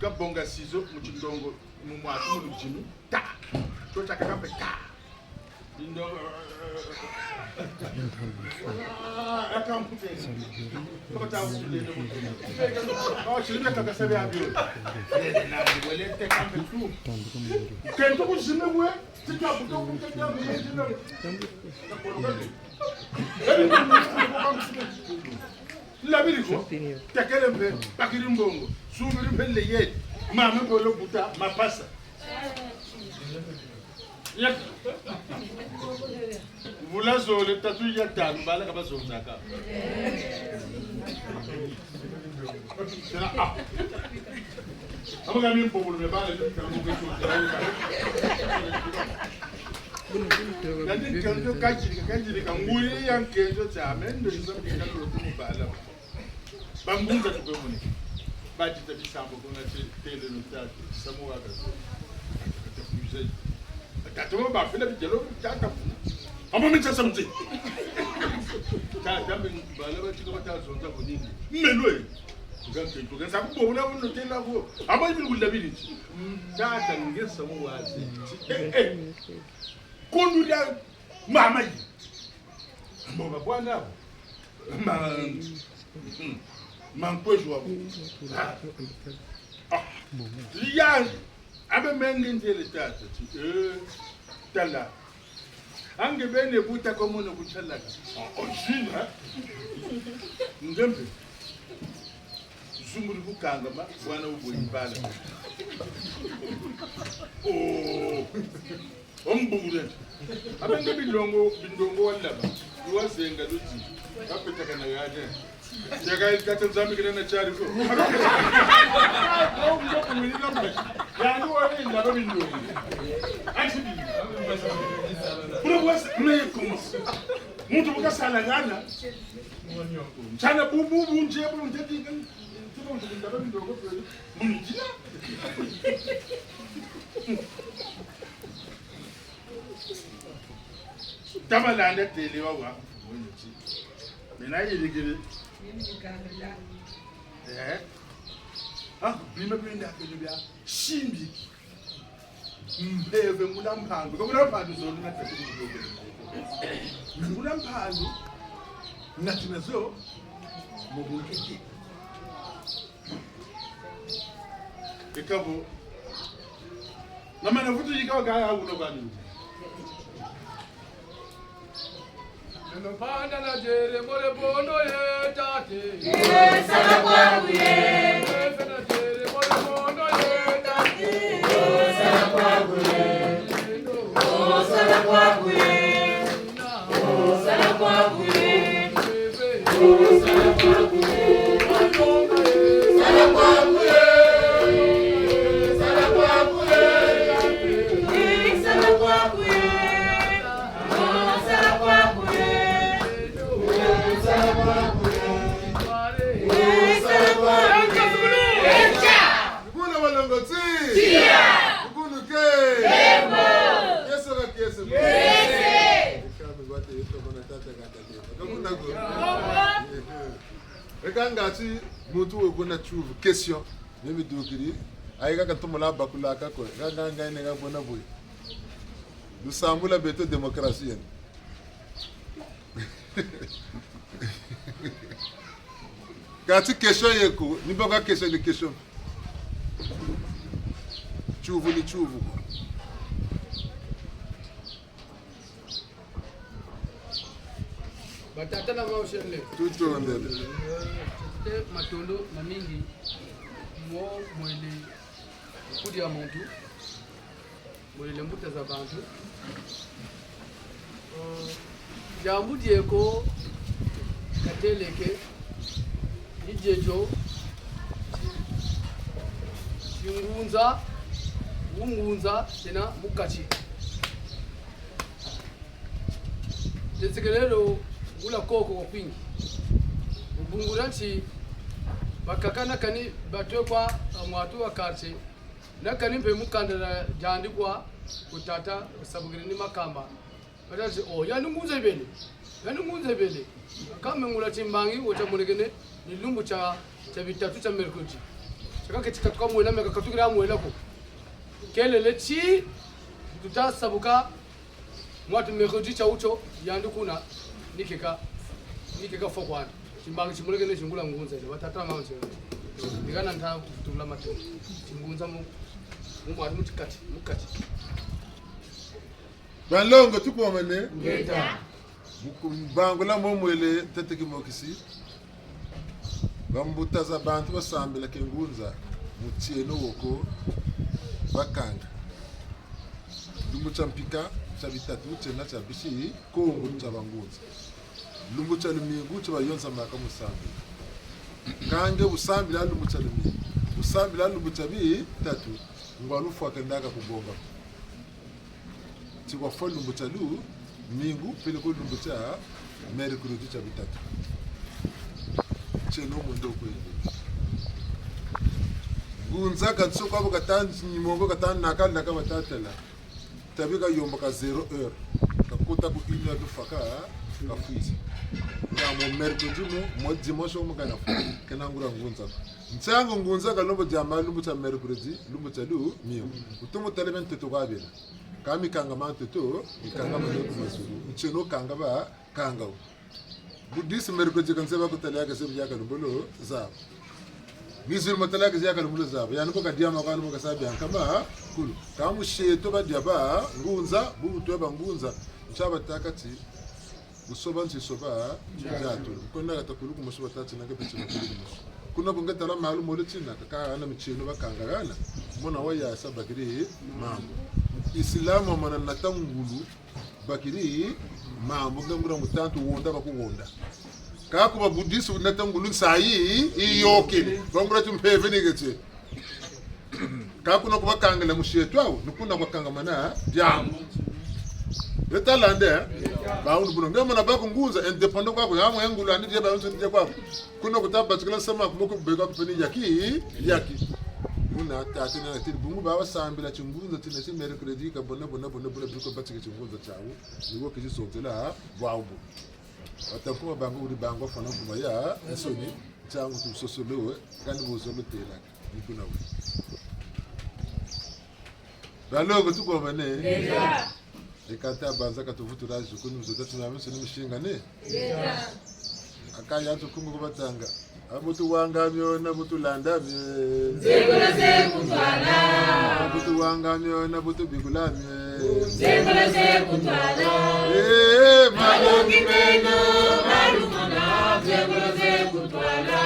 kabonga sizo mu tindongo, mu mwatu, mu ludimi. Ta! Tio tiakaka mpe ta! Tindongo. Ah, aka mpute. Kaba ta usule. Oh, chilime kaka sabe abio. Na wele te kambe tu. Kento kuzime we. Tita buto kuteta mwe. Labiri ko, tekele mpe, bakiri mbongo, subiri mpe leye, mama mpe lo buta, mapasa. Yak-, Mvula zole, tatu ya tanu, bala ka bazonzaka. Tena, ah. Abo kami mpopolo me bala, tena mo ke tu. Nani kenzo kajiri, kajiri ka nguri ya kenzo cha, mendo isa mkalo tu bala. Bangunza tukwe mone. Batita bisambo kuna che-, tele no tata. Samu waka. Kata kuze. Tata mo bafila bijelo tata kuna. Amo mitsa samti. Tata mbe bala batika bata zonza kunini. Melwe. Tuka ke, tuka sa kubo una uno tela ko. Amo ibi kula bili. Mm, tata nge samu waze. Eh, eh. Kundu ya mama yi. Mbo babwana abo. Ma, ma nkwejo abo. Ah. Ah. Liyangi. Abe menge nzele tata. Ti, eh, tala. Ange bene buta kwa mono kuchalaka. Ah, ojina. Ngembe. Zumbu di bukangama, bwana ubo imbala. Oh. Ombure. Abenge bilongo, bindongo walaba. Luwazenga luti. Kapetaka na gade. Yaka kata Nzambi kina na chari ko. Yandi wale ndaba bindongo. Ati bi. Bro, what's, mais comment? Muntu bu kasala ngana. Chana bu, bu, bu, nje, bu, nje, di, di, di, bu, nje, ndaba bindongo, bu, nje. Tabalanda tele wa wa. Mina yirikiri. Eh? Ah, bima benda kwenye bia. Simbiki. Mpeve muna mpandu. Kwa muna mpandu zoni na tatu. Muna mpandu. Na tinazo. Mubukiki. Ekabo. Na mana vutu yika wa gaya uno bani. Eno panda na jere mole bondo ye tate. Eh, sala kwa kuye. Panda na jere mole bondo ye tate. Oh, sala kwa kuye. Oh, sala kwa kuye. Mukulu walongo ti. Tia. Mukulu ke. Lembo. Kiese ba kiese. Kiese. Eka mi bate yeto bona tata kata ke. Ka kuna ko. Eka ngati muntu we kuna chuvu question. Mimi dukiri. Ayi kaka ntomola bakulaka ko. Kaka ngai ne ka bona boy. Lusambula beto démocratie yene. Kati question yeko, ni baka question ni question. Chuvu ni chuvu. Batata na mama shele. Tutondele. Eh, tete matondo mamingi. Mo mwele kudi ya muntu. Mwele mbuta za bantu. Eh, diambu dieko kateleke, ni diedio, kingunza, bungunza, tena mukati. Tetekelelo ngula koko kwa kwingi. Ubungula nti bakaka na kani batwe kwa mwatu wa quartier. Na kani mpe mu kanda dia, diandi kwa, ku tata, sabukile ni makamba. Batati, oh, yandi ngunza ibele. Yandi ngunza ibele. Kame ngula timbangi, wo tiamonekene, ni lumbu tia, tia bitatu tia mercredi. Tiakaka ti katuka mwela, me ka katukila mwela ko. Kelele ti, tuta sabuka, mwatu mercredi tia ucho, yandi kuna, ni keka, ni keka fo kwandi. Timbangi timulekene tingula ngunza ile, batata mama ntse. Ni kana nta tula matu. Tingunza mu, mu mwatu mu tikati, mu kati. Banlongo tukomene. Ngeta. Muku-, mbangula mo mwele ntete kimokisi. Bambuta za bantu basambila kingunza, mutieno woko, bakanga. Lumbu tia mpika, Tia bitatu, tiena tia bisi, Kongo tia bangunza. Lumbu tia lumingu, tia bayonzamaka mu sambila. Kâ nge usambila lumbu tia lumingu, usambila lumbu tia bitatu, ngwa lufwa kendaka kubonga. Ti wafwa lumbu tia lumingu, peleko lumbu tia mercredi tia bitatu. Tieno mwendo kwende. Ngunza ka nsoko abo kata nyimongo kata naka, naka batatala. Tabi kayomba ka zéro heure. Kakota ku une heure du faka, kafwisa. Nga mo mercredi mo, mo dimanche mo kana fwa. Kena nguria ngunza. Ntangu ngunza kalomba diambu lumbu tia mercredi, lumbu tia lumingu. Utomo tala bia ntoto kwa bena. Kâ mikangama ntoto, mikangama ne ku mazulu. Ntieno kanga ba, kanga. Bouddhiste mercredi kanze ba kutala yaka zebi yaka lumbolo zabo. Musulman tala yaka yaka lumbolo zabo. Yandi ko kadiama kwa lumbolo kasa bia nkama kulu. Kâ mu sieto badia ba ngunza, bu twe bangunza. Ntia batâka ti, usoba nsi soba, diatu. Kuna kata kulu kumosi batâ ti nanga peti na kulu kumosi. Kuna kunge tala malu mole tina, kaka ana mitieno bakanga gana. Mona wa ya sa bakiri mambu. Islam mana nata ngulu, bakiri mambu, nge nguria mutantu wonda bakuwonda. Kâ ku ba bouddhiste nata ngulu nsayi, iyokele. Ba nguria ti mpeve ni gete. Kâ kuna kubakangila mu sieto awu, ni kuna kwakangamana diambu. Leta lande, eh? Ba unu buna, nge mona bakungunza, indépendant kwaku, ya mwe ngulu ani dia ba unu dia kwaku. Kuna kuta batikila sama ku moko beka ku peni yaki, yaki. Muna tata na tiri bungu ba wasambila tingunza tina ti mercredi ka bona, bona, bona, bona, biko batika tingunza tiawu. Ni wo kizi sotela, bwawu bu. Wata kuma bango uri bango fana kuma ya nsoni, ntangu tusosolo, kani bozolo tela, ni kuna we. Baloko tukomane. Déjà. E kata banza katuvutura zukuni mzota tuna minsoni mishingane. Déjà. Aka ya tukungu kubatanga. A bu tuwanga mio na bu tulanda mio. Nzengolo ze kutwala. A bu tuwanga mio na bu tubikula mio. Nzengolo ze kutwala. Eh, malongi meno, malumana, nzengolo ze kutwala.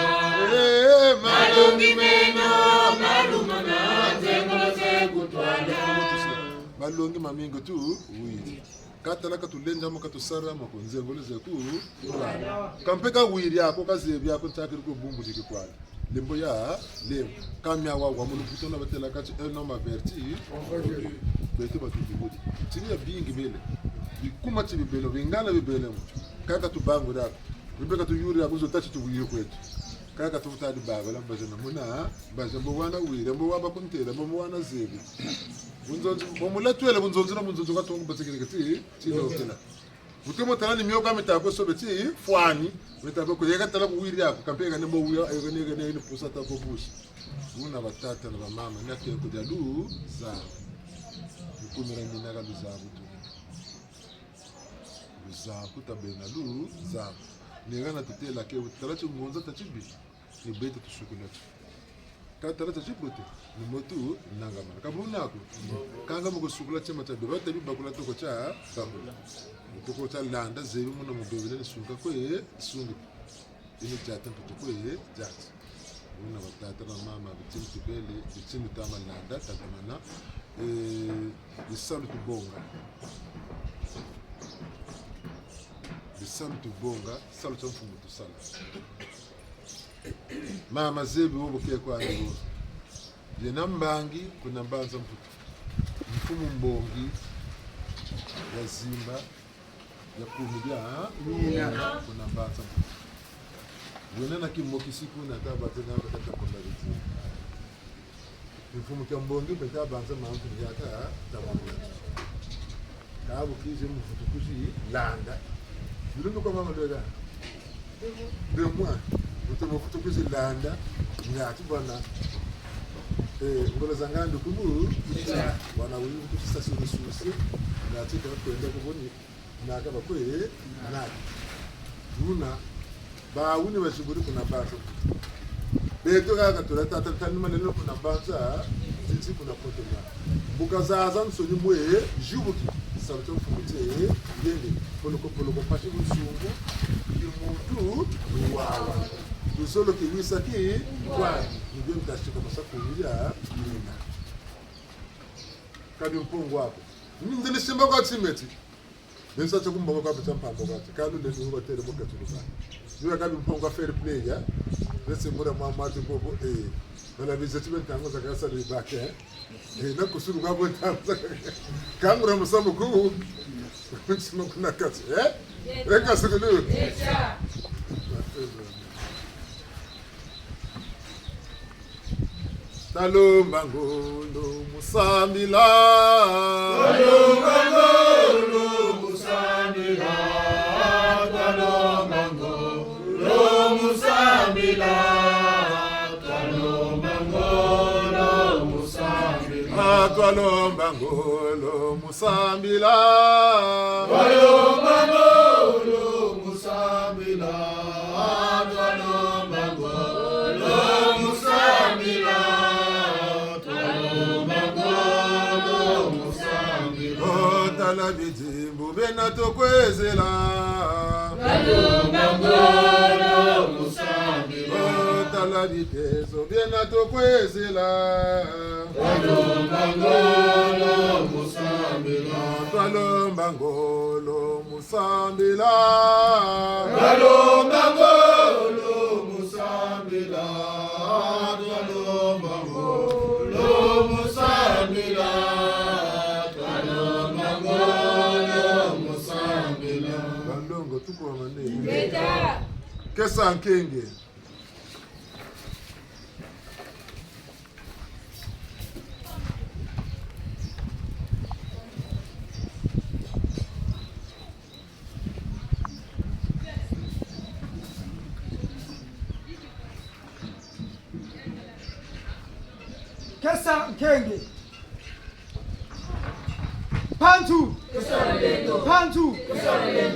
Eh, malongi meno, malumana, nzengolo ze kutwala. Malongi mamingi tu, oui. Katala katulenda mo, katusara mo ko, nzengolo ze ku. Kampe kawiri ako, kazebi ako, ntakiri ko bumbu diki kwala. Lembo ya, lembo. Kamia wa, wa mulu puto na batela kati, un homme averti. Beto batu bibudi. Tini ya bingi bele. Bikuma ti bibele, bingana bibele mo. Kaka tubanguri ako. Bimbe katuyuri ako, zo tati tuwiri kwetu. Kaka tuvuta di babala, mbaza na muna, mbaza mbo wana wiri, mbo waba kuntela, mbo wana zebi. Bunzonzi, mbo mula twele, bunzonzi na bunzonzi kwa tongo batikiri kati, ti lokela. Butomo tala ni mioka mita ko sobe ti fwani, mita ko yeka tala ku wiri ako, kampe kane mbo wiri, yeka ne, yeka ne, ne pusa ta ko busi. Buna batata na bamama, na kenko dia luza. Lukumira mina ka luza butu. Luza kuta bena luza. Nega na tutela ke, tala tingunza ta tibi. Ni beto tusukula tio. Kâ tala tia tibote, ni mo tunangamana. Ka buna ko. Kanga mo kusukula tima tia beba, tabi bakula toko tia bakula. Toko tia landa, zebi muna mubebele ni sunga kwe, sungi. Ini diata mpe toko ye, diata. Buna batata na mama, bitini tubele, bitini tama landa, tatamana. Eh, bisalu tubonga. Bisalu tubonga, salu tia mfumu tusala. Mama zebi wo buke kwani wo. Yena mbangi kuna mbanza Mputu. Mfumu mbongi ya zimba, ya kumi dia, ha? Mina. Kuna mbanza Mputu. Wena na kimokisi kuna ta bate na kata konda biti. Mfumu kia mbongi mpe ta banza mambu yaka ta mwana. Kâ bu kizi mu vutukuzi landa. Bilumbu kwa mama lwela. De moi, butu mu vutukuzi landa. Ngati bana. Eh, ngolo za ngandu kubu. Bana wili kutu sasi ni susi. Ngati ka kwenda kuboni. Naka bakwe, naka. Buna, bawu ni baziburi kuna mbanza. Beto kaka tula tata ntanu maneno kuna mbanza, titi kuna kote na. Mbuka zazansoni mwe, zibuki, salu tia mfumu tie, yende, poloko poloko mpasi bunsungu, kimuntu, wawa. Luzolo kiwisa ki, kwani, ni bie mtasi kwa masaku ya, mina. Kabi mpungu ako. Nzele simba kwa timeti. Nesa tsa kumbongo kwa pesa mpambo kwa ti. Kalu le nungo tere mo katuluka. Yua kabi mpongo fair play, ya. Lese mura mwa mati bobo, eh. Bala bize tibe ntango za kasa le bake, eh. Eh, na kusulu kwa bo ntango za. Kangura musamu ku. Kunsima kuna kati, eh? Reka sukulu. Talomba ngolo mu sambila. Talomba ngolo mu sambila. Talomba ngolo mu sambila. Talomba ngolo mu sambila. Ah, talomba ngolo mu sambila. Talomba ngolo mu sambila. Talomba ngolo mu sambila. Talomba ngolo mu sambila. Oh, tala bidimbu biena tukwizila. Talomba ngolo mu sambila. Oh, tala bitezo biena tukwizila. Talomba ngolo mu sambila. Talomba ngolo mu sambila. Talomba ngolo mu sambila. Talomba ngolo mu sambila. Talomba ngolo mu sambila. Banlongo, tukwamane. Ingeta. Kesa nkenge. Kesa nkenge. Mpanzu! Mpanzu!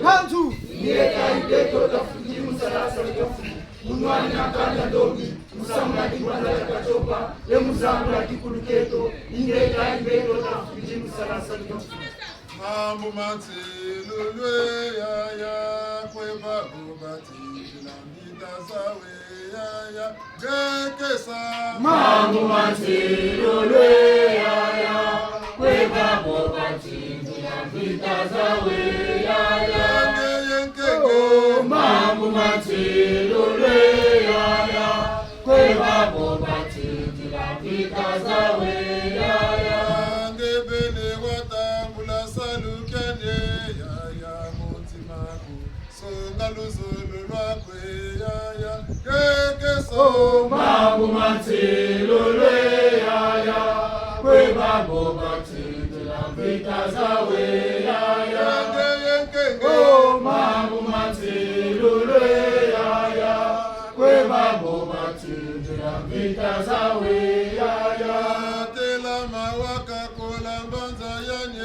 Mpanzu! Ingeta i beto tafukidi mu salasala kia mfumu. Mu nwanina kanda ndombi, mu samuna dingwanda dia Katiopa, ye mu zangula dikulu kieto. Ingeta i beto tafukidi mu salasala kia mfumu. Mambu ma nsilulu e yaya, kwe babo batindila mvita zau e yaya, nge kesa. Mambu ma nsilulu e yaya, kwe babo batindila mvita zau e yaya. Nge ye nkenge. Oh, mambu ma nsilulu e yaya, kwe babo batindila mvita zau e yaya. Nge beni watambula salu kiani e yaya, mu ntima aku songa luzolo lwaku e yaya, nge kesa. Oh, mambu ma nsilulu e yaya, kwe babo batindila mvita zau e yaya. Nge ye nkenge. Oh, mambu ma nsilulu e yaya, kwe babo batindila mvita zau e yaya. Telama wakakola mbanza yani e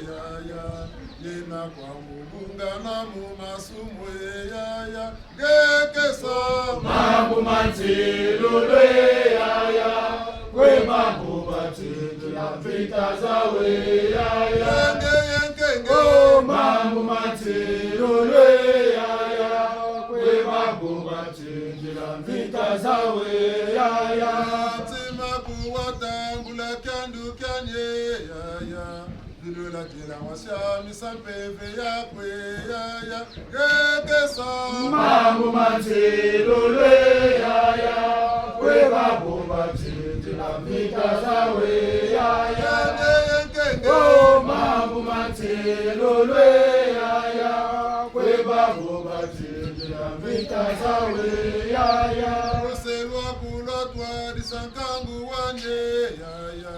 yaya, yena kwa mu bungana mu masumu e yaya, nge kesa. Mambu ma nsilulu e yaya, kwe babo batindila mvita zau e yaya. Nge ye nkenge. Oh, mambu ma nsilulu e yaya, kwe babo batindila mvita zau e yaya. Ntima aku watambula kiandu kiani e yaya, vilwela kila wasiamisa mpeve yaku e yaya, nge kesa. Mambu ma nsilulu e yaya, kwe babo batindila mvita zau e yaya. Nge ye nkenge. Oh, mambu ma nsilulu e yaya, kwe babo batindila mvita zau e yaya. Lwese lwaku lwatwadisa nkangu wani e yaya,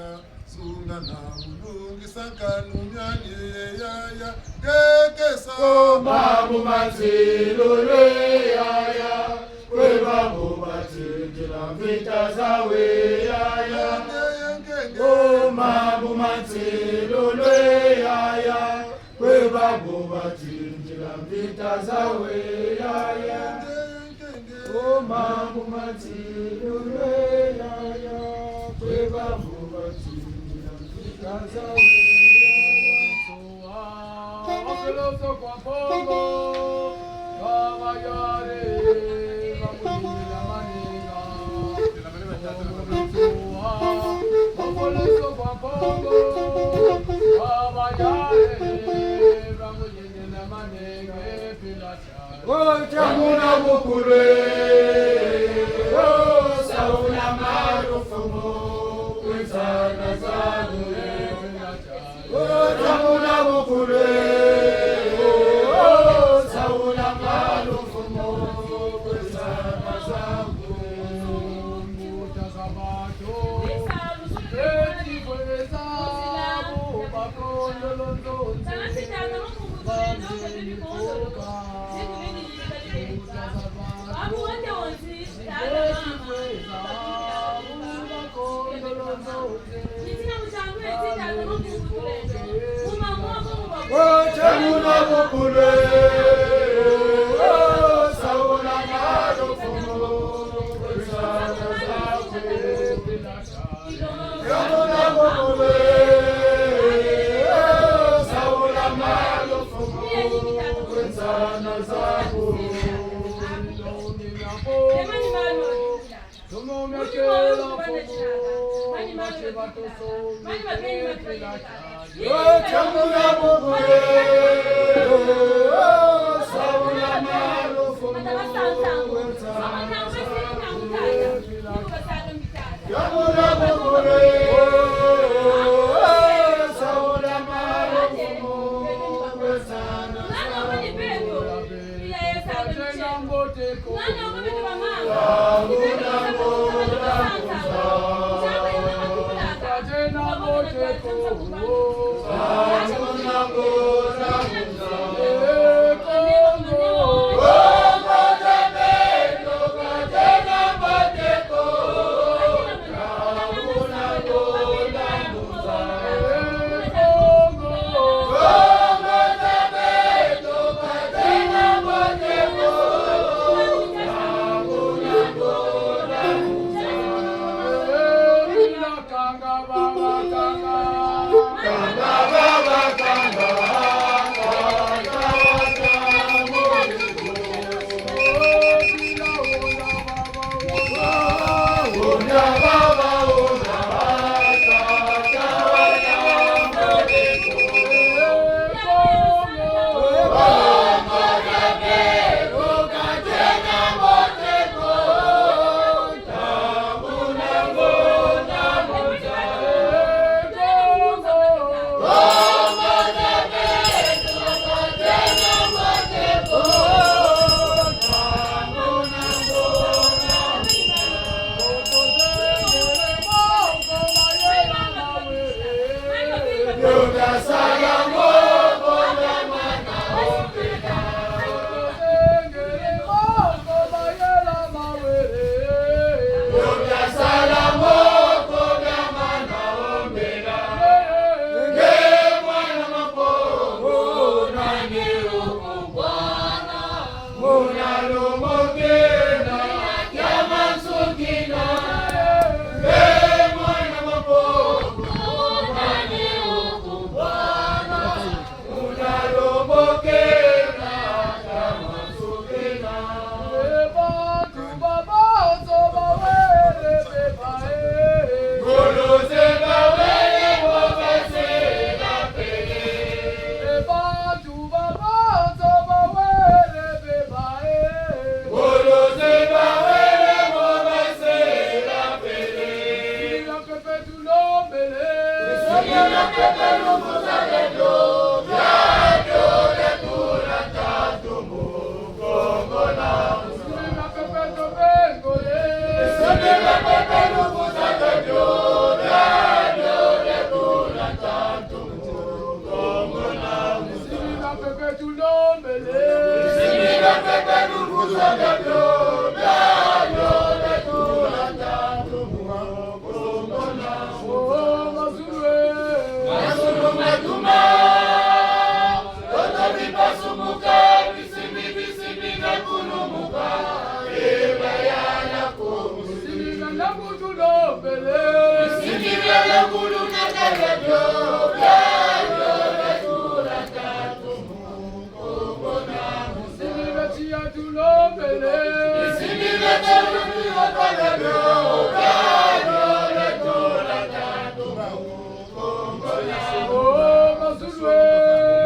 sungana mu lungisa nkanu miani e yaya, nge kesa. Oh, mambu ma nsilulu e yaya, kwe babo batindila mvita zau e yaya. Nge ye nkenge. Oh, mambu ma nsilulu e yaya, kwe babo batindila mvita zau e yaya. Nge ye nkenge. Oh, mambu ma nsilulu e yaya, kwe babo batindila mvita zau e yaya. Tia muna mukulu e, o, saula malu mfumu, kwizana zaku e. O, tia muna mukulu e, o, saula malu mfumu, kwizana zaku e.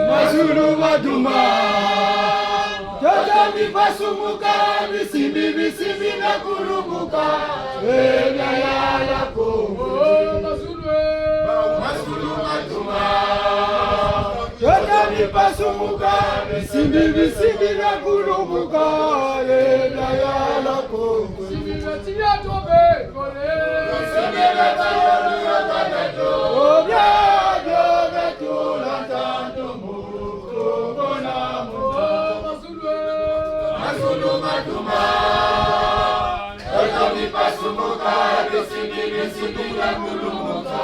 Mazulu maduma. Tata Bipasumuka, bisimbi, bisimbi na kulumuka. Eh, na yala Kongo. Oh, Mazulu, eh. Mazulu matuma. Kaka bipasumuka, bisimbi, bisimbi na kulumuka. Eh, na yala Kongo. Simbi na tiya tobe, kole. Simbi na tiya tobe, kole. Oh, bia, bia, bia, tula, tanto, mo, mo, mo, na, mo. Oh, Mazulu, eh. Mazulu matuma. Kaka bipasumuka, bisimbi, bisimbi na kulumuka.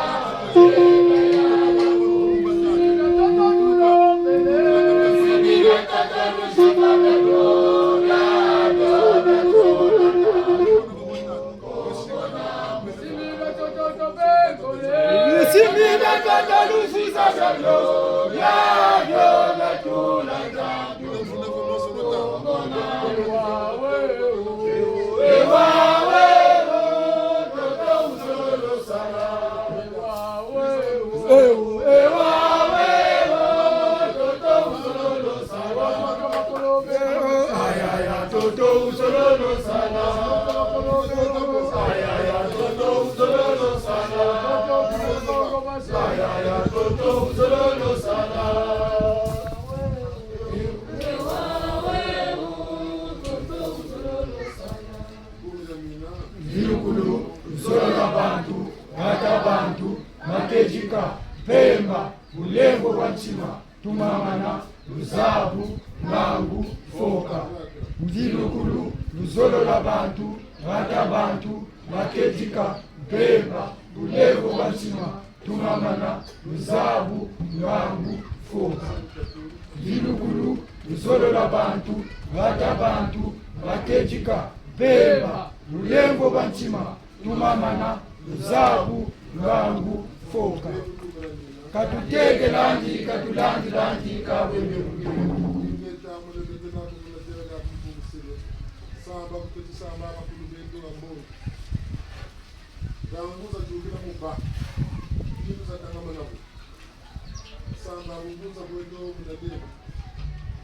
Simbi na tata luziza bia bia bia tula. Mvilukulu, luzolo lwa bantu, vata bantu, makedika, mpemba, bulembo bwa ntima, tumamana, luzabu, ngangu, foka. Mvilukulu, luzolo lwa bantu, vata bantu, makedika, mpemba, bulembo bwa ntima, tumamana, luzabu, ngangu, foka. Mvilukulu, luzolo lwa bantu, vata bantu, makedika, mpemba, bulembo bwa ntima, tumamana, luzabu, ngangu, foka. Ka tutekelandi, ka tulandilandi, ka bwende bwende. Ngangu zatukila mu ba, ngindu zatangamana mu ba. Samba bungunza bwendo muna leba.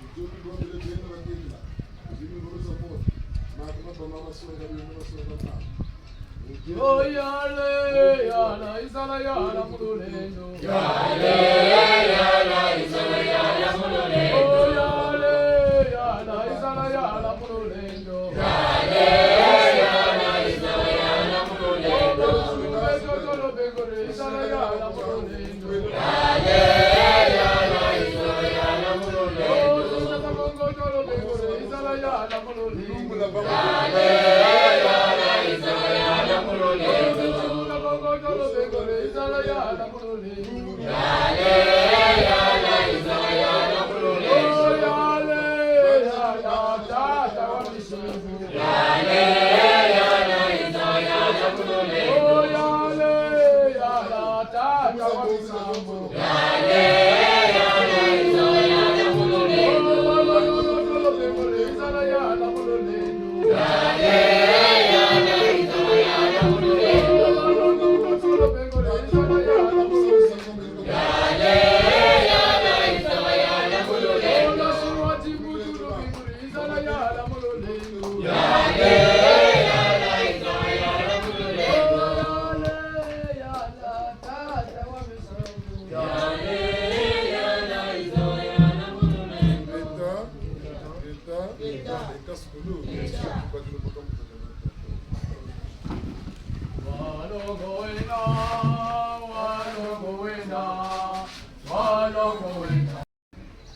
Nzonzi bwabele beno bakekila. Zimi ngolo za moto. Maka mabama masonga beno masonga mama. Oh, yala, yala, izala yala mu lulendo. Yala, yala, izala yala mu lulendo. Oh, yala, yala, izala yala mu lulendo. Yala, yala, izala yala mu lulendo. Oh, Mazulu, eh, Totolo Bengole, izala yala mu lulendo.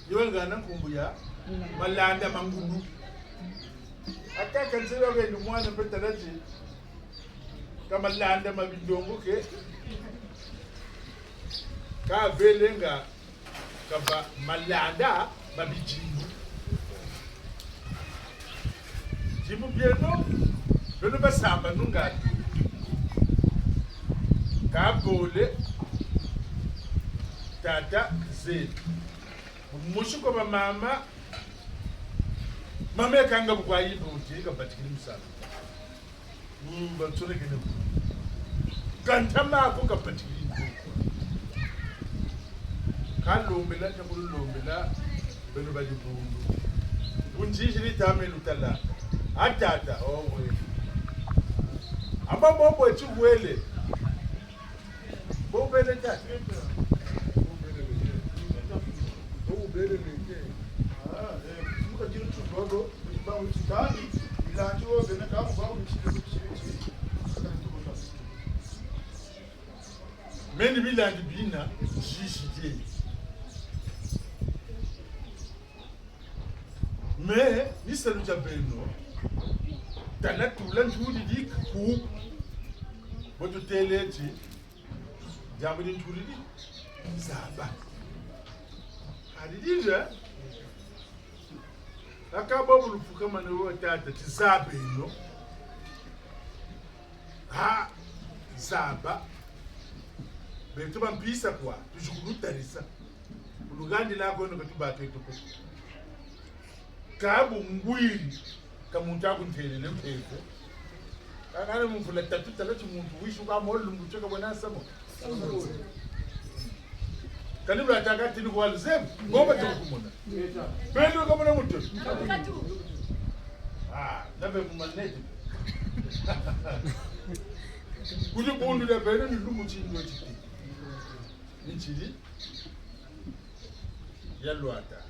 Yo ngana nkumbu ya Malanda ma ngulu. Aka kanzila wenu mwana mpe tala ti ka Malanda ma bilongo ke, ka belenga, ka ba Malanda ba bidimbu. Bidimbu bieno, beno basambanu ngatu. Ka bole tata zele. Mosi kwa bamama, mama yakanga bukwa yimbe uti, kabatikili musamu. Mm, bansonekene. Kantama ko kabatikili. Kalombela, kakulu lombela, beno ba dibundu. Kunjijili tame lutala. A tata, oh, we. Amba bobo chibwele. Bo bele tata. Bo bele leke. Ah, eh, muka jiri tu bobo, ni ba mu titani, ila tu wo bena ka mu ba mu titani. Meni bilandi bina, jiji ye. Mais, ni salu dia beno, tala tula ntudi di ku, bo tutele ti, diambu di ntudi di, zaba. Adi di dia, aka bobo lufukamane wo tata, ti zaba eno. Ha, zaba. Beto bampisa kwa, tuzi kulutarisa. Kulugandila kweno ka tubaka eto ko. Ka bungwiri, ka muntu akuntelele mpeve. Kakana mu mvula tatu tala ti muntu wishi kwa mo lumbu tio ka bwana samo. Kani bula taka tini kwa luzemu, ngomba tio kumona. Bendo ka mona muntu. Ah, na be mu maneti. Kudi bundu dia beno ni lumbu tindo titi. Ni tidi. Ya lwata.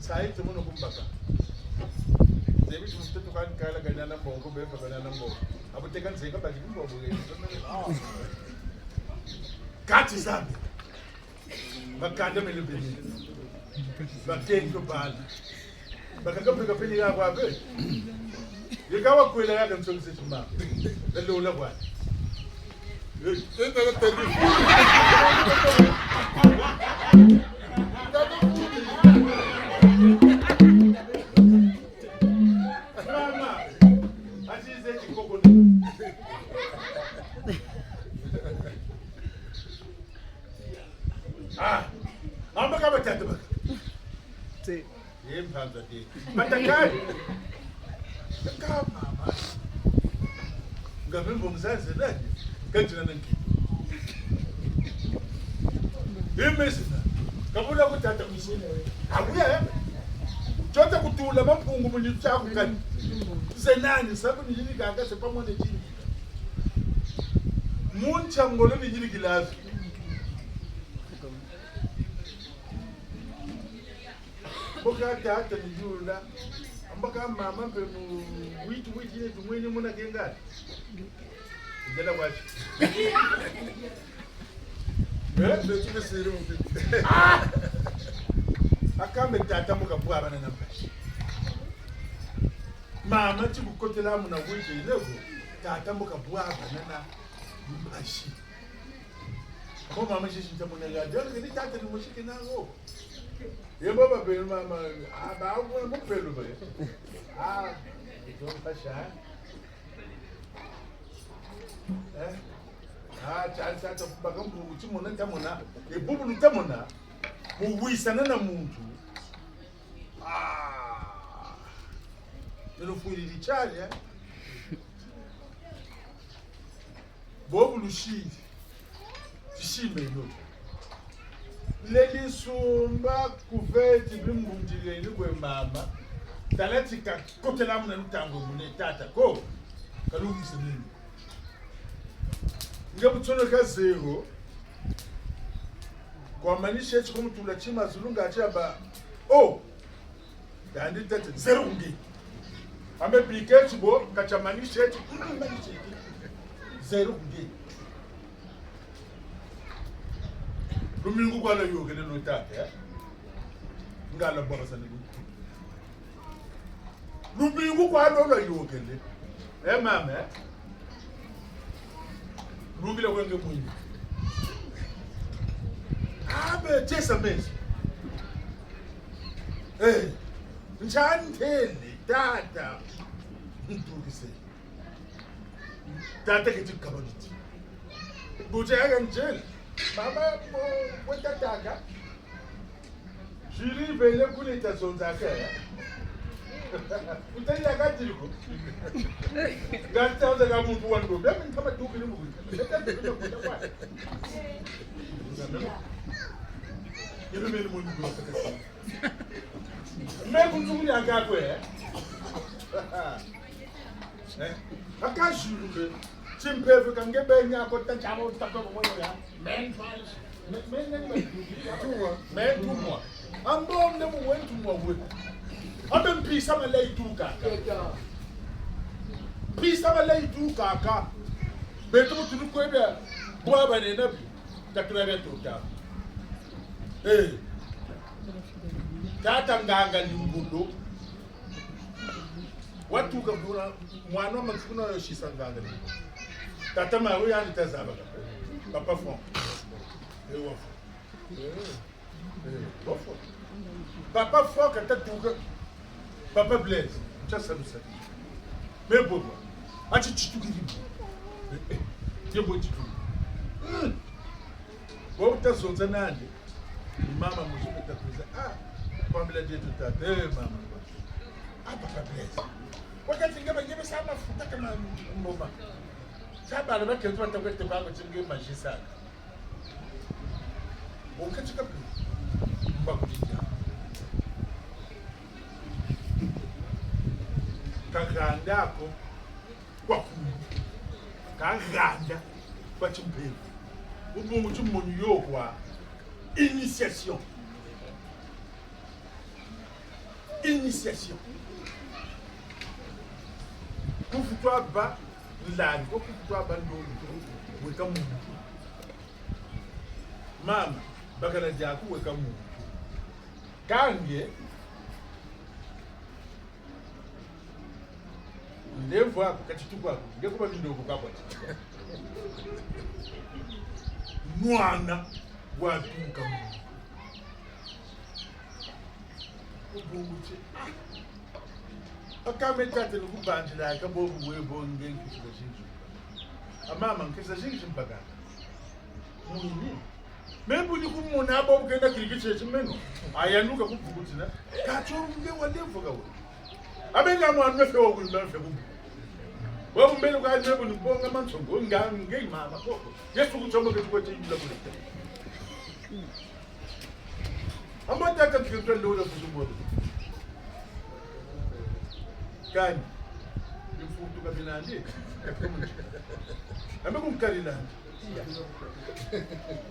Sayi te mono kumbaka. Zebi tu mtoto kwa nkala kanyana mbongo, befa kanyana mbongo. Abu teka nzeka baki mbongo. Kati zambi. Bakanda mele bene. Bakento bala. Bakaka mpe kapeni ya kwa be. Ye ka wakwela ya ka nsongi se tuma. Lelo la kwa. Eh, tena la tadi. Mama. Ati ze ti koko. Ah, amba ka batata baka. Te. Ye mpanza te. Batakani. Ka mama. Nga bimbo mzazi nani? Kati na nanki. Imesina. Kabula ku tata misina. Abuya ya. Chota kutula Mpungu mu nitu kani. Ze nani sabu ni yini kaka se pamone chini. Muncha ngolo ni yini kilazi. Mboka tata ni yula. Mboka mama mpe mu witu witu ile tumweni muna kenga. Ndela wapi? Eh, betu ke siri mu. Ah! Aka me tata mboka bwabana na mpasi. Mama ti kukotela muna witu ile ko. Tata mboka bwabana na mpasi. Ko mama sisi nta muna ya, jalo ke ni tata ni musiki na ngo. Ye baba be mama, ah, ba muna mupelo be. Ah, ito pasha. Eh? Ah, cha, cha, cha, baka mbu, ti mona, ta mona. E bubu lu ta mona. Mu wisana na muntu. Ah. Nilo fwiri di chali, eh? Bobu lusidi, tisime yo. Leli sumba kuveti bimbundile ni kwe mama. Tala ti kakotela muna lutangu muna tata ko. Kalungisa nini? Nge butsono ka zero. Kwa manisa ti kumutula tima zulu nga ti aba. Oh! Yandi tete, zero kunge. Ambe biketi bo, kacha manisa ti, mm, manisa ti. Zero kunge. Lumingu kwa lwayokele no tata, eh? Nga lwabwabasana lu. Lumingu kwa lwayokele. Eh, mama, eh? Lungila kwenge mwini. Abe, chesa mesi. Eh, nchantele, tata. Ntukise. Tata keti kaboniti. Bucha ya njel. Mama, bo, bo tataka. Jiri vele kule ta zonza ke. Utali ya katiri ko. Gata zonza ka muntu wa ndo. Bia mimi kama tukiri mu. Yebe mele muntu. Me kunzungula kaka kwe. Eh? Aka zulu ke. Timpeve ka nge beni ako ta chamo ta ko mo ya. Men twice. Men, men, men, men. Tumwa. Men tumwa. Ambo nde mu wen tumwa we. Abe mpisa maleyi tuka. Mpisa maleyi tuka ka. Beto mu tunu kwe bia. Bwa ba nena bi. Ka tuna bia tuta. Eh. Tata Nganga Limbulu. Watuka kuna, mwana wa matukuna yo sisa nganga ni. Tata Maru yani ta zaba ka. Papa Franck. Eh, wafu. Eh, eh, wafu. Papa Franck ata tuka. Papa Blaise. Ncha salusa. Me bobo. Ati chitukiri. Eh, eh. Ye bo chitukiri. Mm. Bo uta zonza nani? Mama musu kata kwiza. Ah, pambila dieto tata. Eh, mama. Ah, Papa Blaise. Wakati nge ba, nge ba sa mafuta kama mboma. Sa bala ba ketu bata kwete ba ko ti nge magisa. Bon, kati kapi. Mba kudia. Kaganda ko. Kwa ku-, kaganda kwa timpeve. Ubungu ti moni yo kwa initiation. Initiation. Kufu twa ba nlangi, kufu twa ba ndongo, weka muntu. Mama, bakala diaku weka muntu. Kange, nlemvo aku, kati tuku aku, nge kuba mindoko kabwa. Nwana watuka mu. Ubungu ti, ah. Aka me tata ni kubanzila, aka bobu we bo nge nkisila zingi. A mama, nkisila zingi zimpaka. Mwini. Me bu ni kumona abo kenda kirikiti eti meno. Ayanuka kuvukutina. Kacho nge wa levo ka we. Abe nga mwana fe wa wimba fe kubu. Wa kumbele kwa levo ni bonga mansongo nga nge mama koko. Yesu kuchomba ke tukwete yula kule. Amba taka kirikiti lola kusumbwa. Kani. Mfutu kabinandi. Ame kunkalila.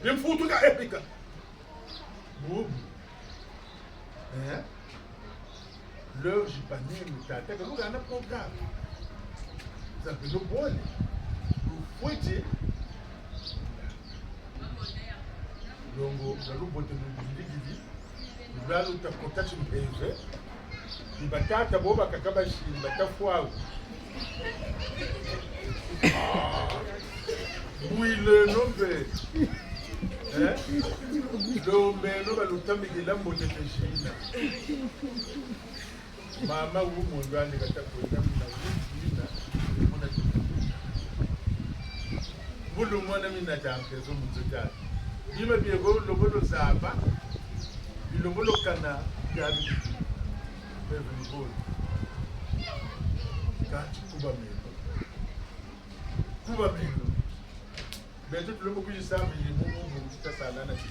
Ye mfutu ka epika. Bubu. Eh? L'heure japonais, tata, ka lugana programme. Za bino bole. Lukwete. Longo, za lubote mu bindikidi. Lwalu ta kota timpeve. Ni batata bo bakaka basimba ta fwa. Bwileno mpe. Eh? Lombeno balutambikila mbote te zina. Mama wu moyo ande kata kwenda mina wu mina. Muna Bulu mwana mina ta mpezo mu nzo tata. Bima biego lobolo zaba, bilobolo kana, yabi. Bebe ni bolo. Kati kuba meno. Kuba meno. Beto tulomba kwiza sabi mu, mu, mu, mu, ta sala na ti.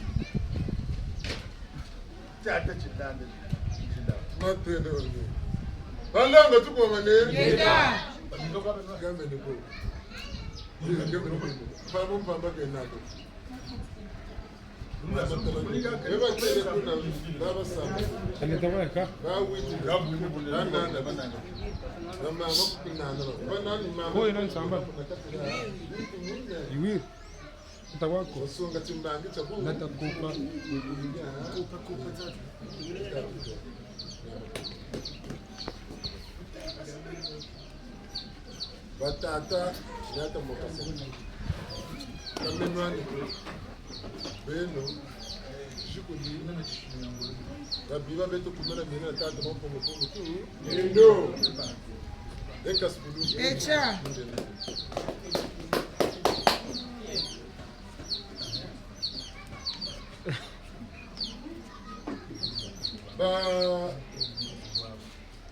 Tata Chilanda, Chilanda. Matendo ni. Balanga tuko mane. Yeta. Gambe ni ko. Gambe ni ko. Pamo mpamba ke nako. Eba tele kuna, baba sama. Ane tawa ka. Ba witi. Ba nanda, ba nanda. Ba mama kunana. Ba nani mama? Ko ina nsamba. Iwi. Nta wako. Osonga timbangi tia ku. Nata kupa. Kupa, kupa tatu. Batata, nyata mokasa. Kamenwani ko. Beno, jikuli. Babiba beto kumela mina tata mapongo pongo tu. Endo. Eka sukulu. Echa. Ba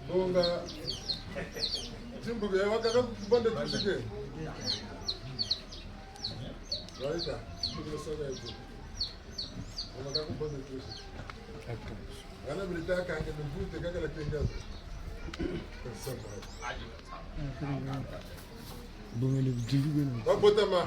bonga. Timbuke, wakaka kubanda tusike. Raita, timbuke saka yetu. Ona Bongele budingi beno. Babotama.